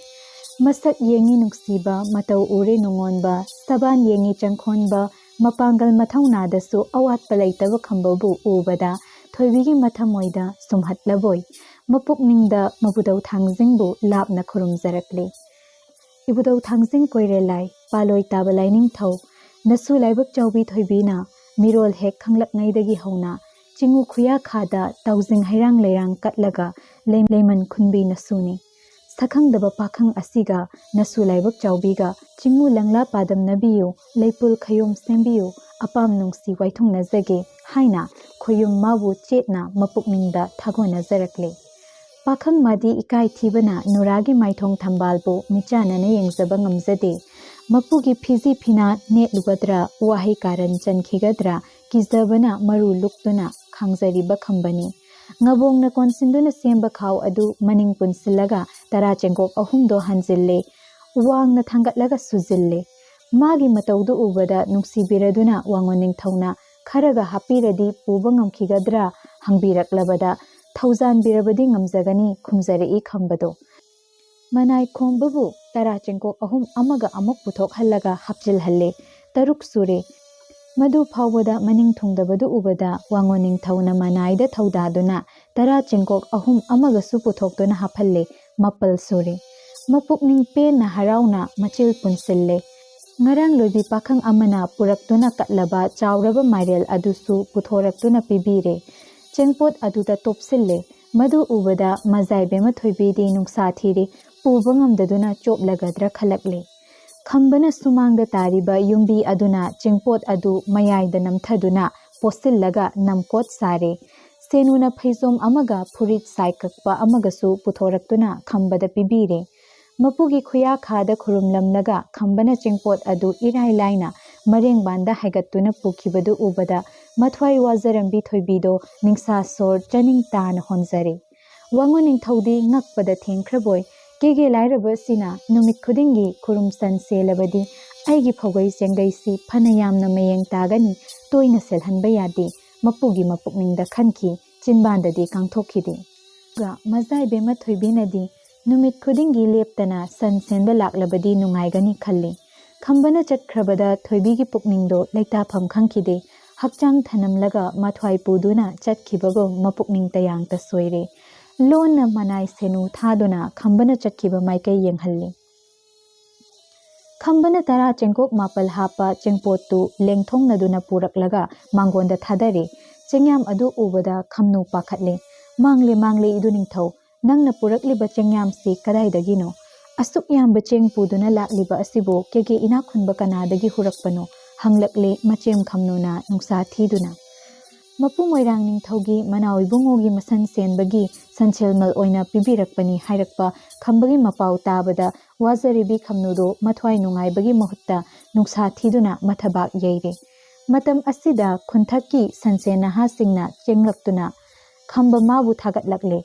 ꯃꯁꯛ ꯌꯦꯡꯉꯤ ꯅꯨꯡꯁꯤꯕ, ꯃꯇꯧ ꯎꯔꯦ ꯅꯨꯡꯉꯣꯟꯕ, ꯁꯕꯥꯟ ꯌꯦꯡꯉꯤ ꯆꯪꯈꯣꯟꯕ, ꯃꯄꯥꯡꯒꯜ ꯃꯊꯧꯅꯥꯗꯁꯨ ꯑꯋꯥꯠꯄ ꯂꯩꯇꯕ ꯈꯝꯕꯕꯨ ꯎꯕꯗ, ꯊꯣꯏꯕꯤꯒꯤ ꯃꯊꯃꯣꯏꯗ ꯁꯨꯝꯍꯠꯂꯕꯣꯏ ꯃꯄꯨꯛꯅꯤꯡꯗ ꯃꯕꯨꯗꯧ ꯊꯥꯡꯖꯤꯡꯕꯨ ꯂꯥꯞꯅ ꯈꯨꯔꯨꯝꯖꯔꯛꯂꯦ꯫ "ꯏꯕꯨꯗꯧ ꯊꯥꯡꯖꯤꯡ ꯀꯣꯏꯔꯦꯜꯂꯥꯏ, ꯄꯥꯂꯣꯏ ꯇꯥꯕ ꯂꯥꯏꯅꯤꯡꯊꯧ, ꯅꯁꯨ ꯂꯥꯏꯕꯛ ꯆꯥꯎꯕꯤ ꯊꯣꯏꯕꯤꯅ ꯃꯤꯔꯣꯜ ꯍꯦꯛ ꯈꯪꯂꯛꯉꯩꯗꯒꯤ ꯍꯧꯅ ꯆꯤꯡꯉꯨ ꯈꯨꯌꯥꯈꯥꯗ ꯇꯥꯎꯖꯤꯡ ꯍꯩꯔꯥꯡ ꯂꯩꯔꯥꯡ ꯀꯠꯂꯒ ꯂꯩ-, ꯂꯩꯃꯟ ꯈꯨꯟꯕꯤ ꯅꯁꯨꯅꯤ꯫ ꯁꯛꯈꯪꯗꯕ ꯄꯥꯈꯪ ꯑꯁꯤꯒ ꯅꯁꯨ ꯂꯥꯏꯕꯛ ꯆꯥꯎꯕꯤꯒ ꯆꯤꯡꯉꯨ ꯂꯪꯂꯥ ꯄꯥꯗꯝꯅꯕꯤꯌꯨ, ꯂꯩꯄꯨꯜ ꯈꯌꯣꯝ ꯁꯦꯝꯕꯤꯌꯨ, ꯑꯄꯥꯝ ꯅꯨꯡꯁꯤ ꯋꯥꯏꯊꯨꯡꯅꯖꯒꯦ" ꯍꯥꯏꯅ ꯈꯣꯌꯨꯝ ꯃꯥꯕꯨ ꯆꯦꯠꯅ ꯃꯄꯨꯛꯅꯤꯡꯗ ꯊꯥꯒꯣꯟꯅꯖꯔꯛꯂꯦ꯫ ꯄꯥꯈꯪ ꯃꯥꯗꯤ ꯏꯀꯥꯏ ꯊꯤꯕꯅ ꯅꯨꯔꯥꯒꯤ ꯃꯥꯏꯊꯣꯡ ꯊꯝꯕꯥꯜꯕꯨ ꯃꯤꯠꯆꯥꯟꯅꯅ ꯌꯦꯡꯖꯕ ꯉꯝꯖꯗꯦ꯫ ꯃꯄꯨꯒꯤ ꯐꯤꯖꯤ ꯐꯤꯅꯥ ꯅꯦꯠꯂꯨꯒꯗ꯭ꯔꯥ, ꯋꯥꯍꯩ ꯀꯥꯔꯟ ꯆꯟꯈꯤꯒꯗ꯭ꯔꯥ ꯀꯤꯖꯕꯅ ꯃꯔꯨ ꯂꯨꯛꯇꯨꯅ ꯈꯥꯡꯖꯔꯤꯕ ꯈꯝꯕꯅꯤ꯫ ꯉꯥꯕꯣꯡꯅ ꯀꯣꯟꯁꯤꯟꯗꯨꯅ ꯁꯦꯝꯕ ꯈꯥꯎ ꯑꯗꯨ ꯃꯅꯤꯡ ꯄꯨꯟꯁꯤꯜꯂꯒ ꯇꯔꯥ ꯆꯦꯡꯀꯣꯛ ꯑꯍꯨꯝꯗꯣ ꯍꯟꯖꯤꯜꯂꯦ꯫ ꯋꯥꯡꯅ ꯊꯥꯡꯒꯠꯂꯒ ꯁꯨꯖꯤꯜꯂꯦ꯫ ꯃꯥꯒꯤ ꯃꯇꯧꯗꯨ ꯎꯕꯗ ꯅꯨꯡꯁꯤꯕꯤꯔꯗꯨꯅ ꯋꯥꯉꯣꯟ ꯅꯤꯡꯊꯧꯅ "ꯈꯔꯒ ꯍꯥꯞꯄꯤꯔꯗꯤ ꯄꯨꯕ ꯉꯝꯈꯤꯒꯗ꯭ꯔꯥ?" ꯍꯪꯕꯤꯔꯛꯂꯕꯗ, "ꯊꯧꯖꯥꯟꯕꯤꯔꯕꯗꯤ ꯉꯝꯖꯒꯅꯤ" ꯈꯨꯝꯖꯔꯛꯏ ꯈꯝꯕꯗꯣ꯫ ꯃꯅꯥꯏ ꯈꯣꯝꯕꯕꯨ ꯇꯔꯥ ꯆꯦꯡꯀꯣꯛ ꯑꯍꯨꯝ ꯑꯃꯒ ꯑꯃꯨꯛ ꯄꯨꯊꯣꯛꯍꯜꯂꯒ ꯍꯥꯞꯆꯤꯜꯍꯜꯂꯦ꯫ ꯇꯔꯨꯛ ꯁꯨꯔꯦ꯫ ꯃꯗꯨ ꯐꯥꯎꯕꯗ ꯃꯅꯤꯡ ꯊꯨꯡꯗꯕꯗꯨ ꯎꯕꯗ ꯋꯥꯉꯣꯟ ꯅꯤꯡꯊꯧꯅ ꯃꯅꯥꯏꯗ ꯊꯧꯗꯥꯗꯨꯅ ꯇꯔꯥ ꯆꯦꯡꯀꯣꯛ ꯑꯍꯨꯝ ꯑꯃꯒꯁꯨ ꯄꯨꯊꯣꯛꯇꯨꯅ ꯍꯥꯞꯍꯜꯂꯦ꯫ ꯃꯥꯄꯜ ꯁꯨꯔꯦ꯫ ꯃꯄꯨꯛꯅꯤꯡ ꯄꯦꯟꯅ ꯍꯔꯥꯎꯅ ꯃꯆꯤꯜ ꯄꯨꯟꯁꯤꯜꯂꯦ꯫ ꯉꯔꯥꯡ ꯂꯣꯏꯕꯤ ꯄꯥꯈꯪ ꯑꯃꯅ ꯄꯨꯔꯛꯇꯨꯅ ꯀꯠꯂꯕ ꯆꯥꯎꯔꯕ ꯃꯥꯏꯔꯦꯜ ꯑꯗꯨꯁꯨ ꯄꯨꯊꯣꯔꯛꯇꯨꯅ ꯄꯤꯕꯤꯔꯦ꯫ ꯆꯦꯡꯄꯣꯠ ꯑꯗꯨꯗ ꯇꯣꯞꯁꯤꯜꯂꯦ꯫ ꯃꯗꯨ ꯎꯕꯗ ꯃꯖꯥꯏꯕꯦꯝꯃ ꯊꯣꯏꯕꯤꯗꯤ ꯅꯨꯡꯁꯥ ꯊꯤꯔꯦ꯫ ꯄꯨꯕ ꯉꯝꯗꯗꯨꯅ ꯆꯣꯞꯂꯒꯗ꯭ꯔꯥ ꯈꯜꯂꯛꯂꯦ꯫ ꯈꯝꯕꯅ ꯁꯨꯃꯥꯡꯗ ꯇꯥꯔꯤꯕ ꯌꯨꯝꯕꯤ ꯑꯗꯨꯅ ꯆꯦꯡꯄꯣꯠ ꯑꯗꯨ ꯃꯌꯥꯏꯗ ꯅꯝꯊꯗꯨꯅ ꯄꯣꯠꯁꯤꯜꯂꯒ ꯅꯝꯀꯣꯠ ꯁꯥꯔꯦ꯫ ꯁꯦꯅꯨꯅ ꯐꯩꯖꯣꯝ ꯑꯃꯒ ꯐꯨꯔꯤꯠ ꯁꯥꯏ ꯀꯛꯄ ꯑꯃꯒꯁꯨ ꯄꯨꯊꯣꯔꯛꯇꯨꯅ ꯈꯝꯕꯗ ꯄꯤꯕꯤꯔꯦ꯫ ꯃꯄꯨꯒꯤ ꯈꯨꯌꯥꯈꯥꯗ ꯈꯨꯔꯨꯝꯂꯝꯂꯒ ꯈꯝꯕꯅ ꯆꯦꯡꯄꯣꯠ ꯑꯗꯨ ꯏꯔꯥꯏ ꯂꯥꯏꯅ ꯃꯔꯦꯡꯕꯥꯟꯗ ꯍꯥꯏꯒꯠꯇꯨꯅ ꯄꯨꯈꯤꯕꯗꯨ ꯎꯕꯗ ꯃꯊ꯭ꯋꯥꯏ ꯋꯥꯖꯔꯝꯕꯤ ꯊꯣꯏꯕꯤꯗꯣ ꯅꯤꯡꯁꯥ ꯁꯣꯔ ꯆꯥꯅꯤꯡ ꯇꯥꯅ ꯍꯣꯟꯖꯔꯦ꯫ ꯋꯥꯉꯣꯟ ꯅꯤꯡꯊꯧꯗꯤ ꯉꯛꯄꯗ ꯊꯦꯡꯈ꯭ꯔꯕꯣꯏ, ꯀꯦꯒꯦ ꯂꯥꯏꯔꯕ ꯑꯁꯤꯅ ꯅꯨꯃꯤꯠ ꯈꯨꯗꯤꯡꯒꯤ ꯈꯨꯔꯨꯝ ꯁꯟ ꯁꯦꯜꯂꯕꯗꯤ ꯑꯩꯒꯤ ꯐꯧꯒꯩ ꯆꯦꯡꯒꯩꯁꯤ ꯐꯅ ꯌꯥꯝꯅ ꯃꯌꯦꯡ ꯇꯥꯒꯅꯤ, ꯇꯣꯏꯅ ꯁꯦꯜꯍꯟꯕ ꯌꯥꯗꯦ꯫ ꯃꯄꯨꯒꯤ ꯃꯄꯨꯛꯅꯤꯡꯗ ꯈꯟꯈꯤ, ꯆꯤꯟꯕꯥꯟꯗꯗꯤ ꯀꯥꯡꯊꯣꯛꯈꯤꯗꯦ꯫ ꯑꯗꯨꯒ ꯃꯖꯥꯏꯕꯦꯝꯃ ꯊꯣꯏꯕꯤꯅꯗꯤ ꯅꯨꯃꯤꯠ ꯈꯨꯗꯤꯡꯒꯤ ꯂꯦꯞꯇꯅ ꯁꯟ ꯁꯦꯟꯕ ꯂꯥꯛꯂꯕꯗꯤ ꯅꯨꯡꯉꯥꯏꯒꯅꯤ ꯈꯜꯂꯤ꯫ ꯈꯝꯕꯅ ꯆꯠꯈ꯭ꯔꯕꯗ ꯊꯣꯏꯕꯤꯒꯤ ꯄꯨꯛꯅꯤꯡꯗꯣ ꯂꯩꯇꯥꯐꯝ ꯈꯪꯈꯤꯗꯦ꯫ ꯍꯛꯆꯥꯡ ꯊꯅꯝꯂꯒ ꯃꯊ꯭ꯋꯥꯏ ꯄꯨꯗꯨꯅ ꯆꯠꯈꯤꯕꯒꯨꯝ ꯃꯄꯨꯛꯅꯤꯡ ꯇꯌꯥꯡꯇ ꯁꯣꯏꯔꯦ꯫ ꯂꯣꯟꯅ ꯃꯅꯥꯏ ꯁꯦꯅꯨ ꯊꯥꯗꯨꯅ ꯈꯝꯕꯅ ꯆꯠꯈꯤꯕ ꯃꯥꯏꯀꯩ ꯌꯦꯡꯍꯜꯂꯤ꯫ ꯈꯝꯕꯅ ꯇꯔꯥ ꯆꯦꯡꯀꯣꯛ ꯃꯥꯄꯜ ꯍꯥꯞꯄ ꯆꯦꯡꯄꯣꯠꯇꯨ ꯂꯦꯡꯊꯣꯡꯅꯗꯨꯅ ꯄꯨꯔꯛꯂꯒ ꯃꯥꯡꯒꯣꯟꯗ ꯊꯥꯗꯔꯦ꯫ ꯆꯦꯡꯌꯥꯝ ꯑꯗꯨ ꯎꯕꯗ ꯈꯝꯅꯨ ꯄꯥꯈꯠꯂꯦ꯫ "ꯃꯥꯡꯂꯦ, ꯃꯥꯡꯂꯦ, ꯏꯗꯨ ꯅꯤꯡꯊꯧ, ꯅꯪꯅ ꯄꯨꯔꯛꯂꯤꯕ ꯆꯦꯡꯌꯥꯝꯁꯤ ꯀꯗꯥꯏꯗꯒꯤꯅꯣ? ꯑꯁꯨꯛ ꯌꯥꯝꯕ ꯆꯦꯡ ꯄꯨꯗꯨꯅ ꯂꯥꯛꯂꯤꯕ ꯑꯁꯤꯕꯨ ꯀꯦꯒꯦ ꯏꯅꯥꯛ ꯈꯨꯟꯕ ꯀꯅꯥꯗꯒꯤ ꯍꯨꯔꯛꯄꯅꯣ?" ꯍꯪꯂꯛꯂꯦ ꯃꯆꯦꯝ ꯈꯝꯅꯨꯅ ꯅꯨꯡꯁꯥ ꯊꯤꯗꯨꯅ꯫ ꯃꯄꯨ ꯃꯣꯏꯔꯥꯡ ꯅꯤꯡꯊꯧꯒꯤ ꯃꯅꯥꯎ ꯏꯕꯨꯡꯉꯣꯒꯤ ꯃꯁꯟ ꯁꯦꯟꯕꯒꯤ ꯁꯟꯁꯦꯜꯃꯜ ꯑꯣꯏꯅ ꯄꯤꯕꯤꯔꯛꯄꯅꯤ ꯍꯥꯏꯔꯛꯄ ꯈꯝꯕꯒꯤ ꯃꯄꯥꯎ ꯇꯥꯕꯗ ꯋꯥꯖꯔꯤꯕꯤ ꯈꯝꯅꯨꯗꯣ ꯃꯊ꯭ꯋꯥꯏ ꯅꯨꯡꯉꯥꯏꯕꯒꯤ ꯃꯍꯨꯠꯇ ꯅꯨꯡꯁꯥ ꯊꯤꯗꯨꯅ ꯃꯊꯕꯥꯛ ꯌꯩꯔꯦ꯫ ꯃꯇꯝ ꯑꯁꯤꯗ ꯈꯨꯟꯊꯛꯀꯤ ꯁꯟꯁꯦꯟ ꯅꯍꯥꯁꯤꯡꯅ ꯆꯦꯡꯂꯛꯇꯨꯅ ꯈꯝꯕ ꯃꯥꯕꯨ ꯊꯥꯒꯠꯂꯛꯂꯦ꯫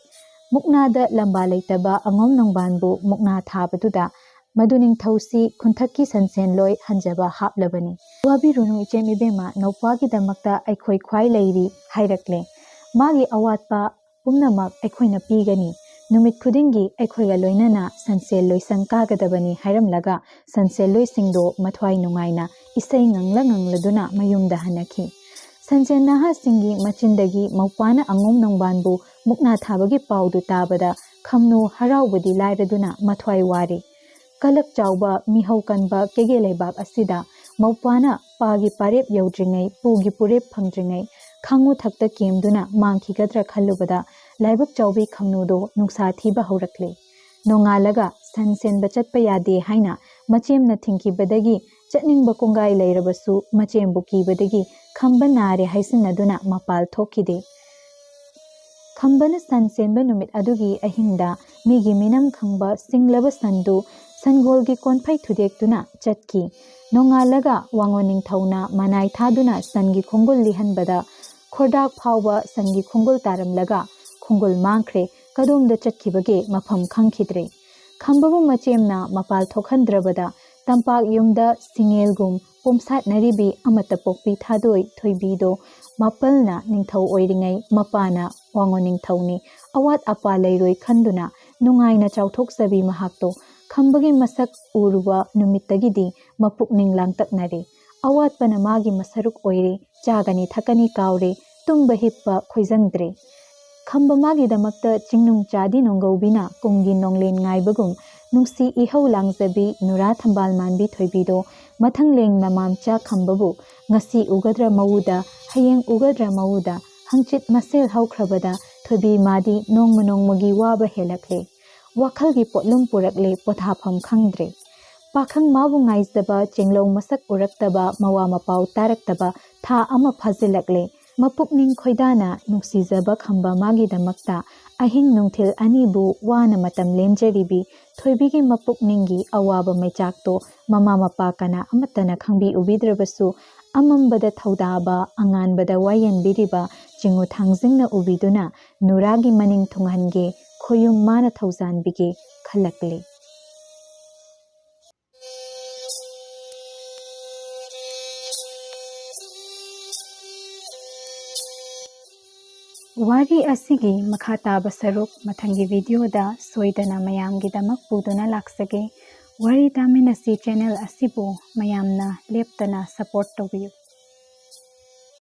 ꯃꯨꯛꯅꯥꯗ ꯂꯝꯕꯥ ꯂꯩꯇꯕ ꯑꯉꯣꯝ ꯅꯣꯡꯕꯥꯟꯕꯨ ꯃꯨꯛꯅꯥ ꯊꯥꯕꯗꯨꯗ ꯃꯗꯨ ꯅꯤꯡꯊꯧꯁꯤ ꯈꯨꯟꯊꯛꯀꯤ ꯁꯟꯁꯦꯟ ꯂꯣꯏ ꯍꯟꯖꯕ ꯍꯥꯞꯂꯕꯅꯤ꯫ "ꯋꯥꯕꯤꯔꯨꯅꯨ ꯏꯆꯦꯝ ꯏꯕꯦꯝꯃ, ꯅꯧꯄ꯭ꯋꯥꯒꯤꯗꯃꯛꯇ ꯑꯩꯈꯣꯏ ꯈ꯭ꯋꯥꯏ ꯂꯩꯔꯤ" ꯍꯥꯏꯔꯛꯂꯦ꯫ "ꯃꯥꯒꯤ ꯑꯋꯥꯠꯄ ꯄꯨꯝꯅꯃꯛ ꯑꯩꯈꯣꯏꯅ ꯄꯤꯒꯅꯤ꯫ ꯅꯨꯃꯤꯠ ꯈꯨꯗꯤꯡꯒꯤ ꯑꯩꯈꯣꯏꯒ ꯂꯣꯏꯅꯅ ꯁꯟꯁꯦꯜ ꯂꯣꯏꯁꯪ ꯀꯥꯒꯗꯕꯅꯤ" ꯍꯥꯏꯔꯝꯂꯒ ꯁꯟꯁꯦꯜ ꯂꯣꯏꯁꯤꯡꯗꯣ ꯃꯊ꯭ꯋꯥꯏ ꯅꯨꯡꯉꯥꯏꯅ ꯏꯁꯩ ꯉꯪꯂ ꯉꯪꯂꯗꯨꯅ ꯃꯌꯨꯝꯗ ꯍꯟꯅꯈꯤ꯫ ꯁꯟꯁꯦꯜ ꯅꯍꯥꯁꯤꯡꯒꯤ ꯃꯆꯤꯟꯗꯒꯤ ꯃꯧꯄ꯭ꯋꯥꯅ ꯑꯉꯣꯝ ꯅꯣꯡꯕꯥꯟꯕꯨ ꯃꯨꯛꯅꯥ ꯊꯥꯕꯒꯤ ꯄꯥꯎꯗꯨ ꯇꯥꯕꯗ ꯈꯝꯅꯨ ꯍꯔꯥꯎꯕꯗꯤ ꯂꯥꯏꯔꯗꯨꯅ ꯃꯊ꯭ꯋꯥꯏ ꯋꯥꯔꯤ꯫ ꯀꯂꯛ ꯆꯥꯎꯕ, ꯃꯤꯍꯧ ꯀꯟꯕ ꯀꯦꯒꯦ ꯂꯩꯕꯥꯛ ꯑꯁꯤꯗ ꯃꯧꯄ꯭ꯋꯥꯅ ꯄꯥꯒꯤ ꯄꯥꯔꯦꯞ ꯌꯧꯗ꯭ꯔꯤꯉꯩ, ꯄꯨꯒꯤ ꯄꯨꯔꯦꯞ ꯐꯪꯗ꯭ꯔꯤꯉꯩ ꯈꯥꯡꯉꯨ ꯊꯛꯇ ꯀꯦꯝꯗꯨꯅ ꯃꯥꯡꯈꯤꯒꯗ꯭ꯔꯥ ꯈꯜꯂꯨꯕꯗ ꯂꯥꯏꯕꯛ ꯆꯥꯎꯕꯤ ꯈꯝꯅꯨꯗꯣ ꯅꯨꯡꯁꯥ ꯊꯤꯕ ꯍꯧꯔꯛꯂꯦ꯫ ꯅꯣꯡꯉꯥꯜꯂꯒ ꯁꯟ ꯁꯦꯟꯕ ꯆꯠꯄ ꯌꯥꯗꯦ ꯍꯥꯏꯅ ꯃꯆꯦꯝꯅ ꯊꯤꯡꯈꯤꯕꯗꯒꯤ ꯆꯠꯅꯤꯡꯕ ꯀꯣꯡꯒꯥꯏ ꯂꯩꯔꯕꯁꯨ ꯃꯆꯦꯝꯕꯨ ꯀꯤꯕꯗꯒꯤ ꯈꯝꯕ ꯅꯥꯔꯦ ꯍꯥꯏꯁꯤꯟꯅꯗꯨꯅ ꯃꯄꯥꯜ ꯊꯣꯛꯈꯤꯗꯦ꯫ ꯈꯝꯕꯅ ꯁꯟ ꯁꯦꯟꯕ ꯅꯨꯃꯤꯠ ꯑꯗꯨꯒꯤ ꯑꯍꯤꯡꯗ ꯃꯤꯒꯤ ꯃꯤꯅꯝ ꯈꯪꯕ ꯁꯤꯡꯂꯕ ꯁꯟꯗꯨ ꯁꯟꯒꯣꯜꯒꯤ ꯀꯣꯟꯐꯩ ꯊꯨꯗꯦꯛꯇꯨꯅ ꯆꯠꯈꯤ꯫ ꯅꯣꯡꯉꯥꯜꯂꯒ ꯋꯥꯉꯣꯟ ꯅꯤꯡꯊꯧꯅ ꯃꯅꯥꯏ ꯊꯥꯗꯨꯅ ꯁꯟꯒꯤ ꯈꯣꯡꯒꯨꯜ ꯂꯤꯍꯟꯕꯗ ꯈꯣꯔꯗꯥꯛ ꯐꯥꯎꯕ ꯁꯟꯒꯤ ꯈꯣꯡꯒꯨꯜ ꯇꯥꯔꯝꯂꯒ ꯈꯣꯡꯒꯨꯜ ꯃꯥꯡꯈ꯭ꯔꯦ, ꯀꯗꯣꯝꯗ ꯆꯠꯈꯤꯕꯒꯦ ꯃꯐꯝ ꯈꯪꯈꯤꯗ꯭ꯔꯦ꯫ ꯈꯝꯕꯕꯨ ꯃꯆꯦꯝꯅ ꯃꯄꯥꯜ ꯊꯣꯛꯍꯟꯗ꯭ꯔꯕꯗ ꯇꯝꯄꯥꯛ ꯌꯨꯝꯗ ꯁꯤꯡꯉꯦꯜꯒꯨꯝ ꯄꯣꯝꯁꯥꯠꯅꯔꯤꯕꯤ ꯑꯃꯠꯇ ꯄꯣꯛꯄꯤ ꯊꯥꯗꯣꯏ ꯊꯣꯏꯕꯤꯗꯣ ꯃꯄꯜꯅ ꯅꯤꯡꯊꯧ ꯑꯣꯏꯔꯤꯉꯩ ꯃꯄꯥꯅ ꯋꯥꯉꯣꯟ ꯅꯤꯡꯊꯧꯅꯤ, ꯑꯋꯥꯠ ꯑꯄꯥ ꯂꯩꯔꯣꯏ ꯈꯟꯗꯨꯅ ꯅꯨꯡꯉꯥꯏꯅ ꯆꯥꯎꯊꯣꯛꯆꯕꯤ ꯃꯍꯥꯛꯇꯣ ꯈꯝꯕꯒꯤ ꯃꯁꯛ ꯎꯔꯨꯕ ꯅꯨꯃꯤꯠꯇꯒꯤꯗꯤ ꯃꯄꯨꯛꯅꯤꯡ ꯂꯥꯡꯇꯛꯅꯔꯦ꯫ ꯑꯋꯥꯠꯄꯅ ꯃꯥꯒꯤ ꯃꯁꯔꯨꯛ ꯑꯣꯏꯔꯦ, ꯆꯥꯒꯅꯤ ꯊꯛꯀꯅꯤ ꯀꯥꯎꯔꯦ, ꯇꯨꯝꯕ ꯍꯤꯞꯄ ꯈꯣꯏꯖꯪꯗ꯭ꯔꯦ꯫ ꯈꯝꯕ ꯃꯥꯒꯤꯗꯃꯛꯇ ꯆꯤꯡꯅꯨꯡ ꯆꯥꯗꯤ ꯅꯣꯡꯒꯧꯕꯤꯅ ꯀꯨꯝꯒꯤ ꯅꯣꯡꯂꯦꯟ ꯉꯥꯏꯕꯒꯨꯝ ꯅꯨꯡꯁꯤ ꯏꯍꯧ ꯂꯥꯡꯖꯕꯤ ꯅꯨꯔꯥ ꯊꯝꯕꯥꯜ ꯃꯥꯟꯕꯤ ꯊꯣꯏꯕꯤꯗꯣ ꯃꯊꯪ ꯂꯦꯡ ꯅꯃꯥꯝꯆꯥ ꯈꯝꯕꯕꯨ ꯉꯁꯤ ꯎꯒꯗ꯭ꯔ ꯃꯎꯗ, ꯍꯌꯦꯡ ꯎꯒꯗ꯭ꯔ ꯃꯎꯗ, ꯍꯪꯆꯤꯠ ꯃꯁꯦꯜ ꯍꯧꯈ꯭ꯔꯕꯗ ꯊꯣꯏꯕꯤ ꯃꯥꯗꯤ ꯅꯣꯡꯃ ꯅꯣꯡꯃꯒꯤ ꯋꯥꯕ ꯍꯦꯜꯂꯛꯂꯦ꯫ ꯋꯥꯈꯜꯒꯤ ꯄꯣꯠꯂꯨꯝ ꯄꯨꯔꯛꯂꯦ, ꯄꯣꯊꯥꯐꯝ ꯈꯪꯗ꯭ꯔꯦ꯫ ꯄꯥꯈꯪ ꯃꯥꯕꯨ ꯉꯥꯏꯖꯕ ꯆꯦꯡꯂꯧ ꯃꯁꯛ ꯎꯔꯛꯇꯕ, ꯃꯋꯥ ꯃꯄꯥꯎ ꯇꯥꯔꯛꯇꯕ ꯊꯥ ꯑꯃ ꯐꯥꯖꯤꯜꯂꯛꯂꯦ꯫ ꯃꯄꯨꯛꯅꯤꯡ ꯈꯣꯏꯗꯥꯅ ꯅꯨꯡꯁꯤꯖꯕ ꯈꯝꯕ ꯃꯥꯒꯤꯗꯃꯛꯇ ꯑꯍꯤꯡ ꯅꯨꯡꯊꯤꯜ ꯑꯅꯤꯕꯨ ꯋꯥꯅ ꯃꯇꯝ ꯂꯦꯟꯖꯔꯤꯕꯤ ꯊꯣꯏꯕꯤꯒꯤ ꯃꯄꯨꯛꯅꯤꯡꯒꯤ ꯑꯋꯥꯕ ꯃꯩꯆꯥꯛꯇꯣ ꯃꯃꯥ ꯃꯄꯥ ꯀꯅꯥ ꯑꯃꯠꯇꯅ ꯈꯪꯕꯤ ꯎꯕꯤꯗ꯭ꯔꯕꯁꯨ, ꯑꯃꯝꯕꯗ ꯊꯧꯗꯥꯕ, ꯑꯉꯥꯟꯕꯗ ꯋꯥꯌꯦꯟꯕꯤꯔꯤꯕ ꯆꯤꯡꯉꯨ ꯊꯥꯡꯖꯤꯡꯅ ꯎꯕꯤꯗꯨꯅ ꯅꯨꯔꯥꯒꯤ ꯃꯅꯤꯡ ꯊꯨꯡꯍꯟꯒꯦ, ꯈꯣꯌꯨꯝ ꯃꯥꯅ ꯊꯧꯖꯥꯟꯕꯤꯒꯦ ꯈꯜꯂꯛꯂꯦ꯫ ꯋꯥꯔꯤ ꯑꯁꯤꯒꯤ ꯃꯈꯥ ꯇꯥꯕ ꯁꯔꯨꯛ ꯃꯊꯪꯒꯤ videoꯗ ꯁꯣꯏꯗꯅ ꯃꯌꯥꯝꯒꯤꯗꯃꯛ ꯄꯨꯗꯨꯅ ꯂꯥꯛꯆꯒꯦ꯫ ꯋꯥꯔꯤ ꯇꯥꯃꯤꯟꯅꯁꯤ channel ꯑꯁꯤꯕꯨ ꯃꯌꯥꯝꯅ ꯂꯦꯞꯇꯅ support ꯇꯧꯕꯤꯌꯨ꯫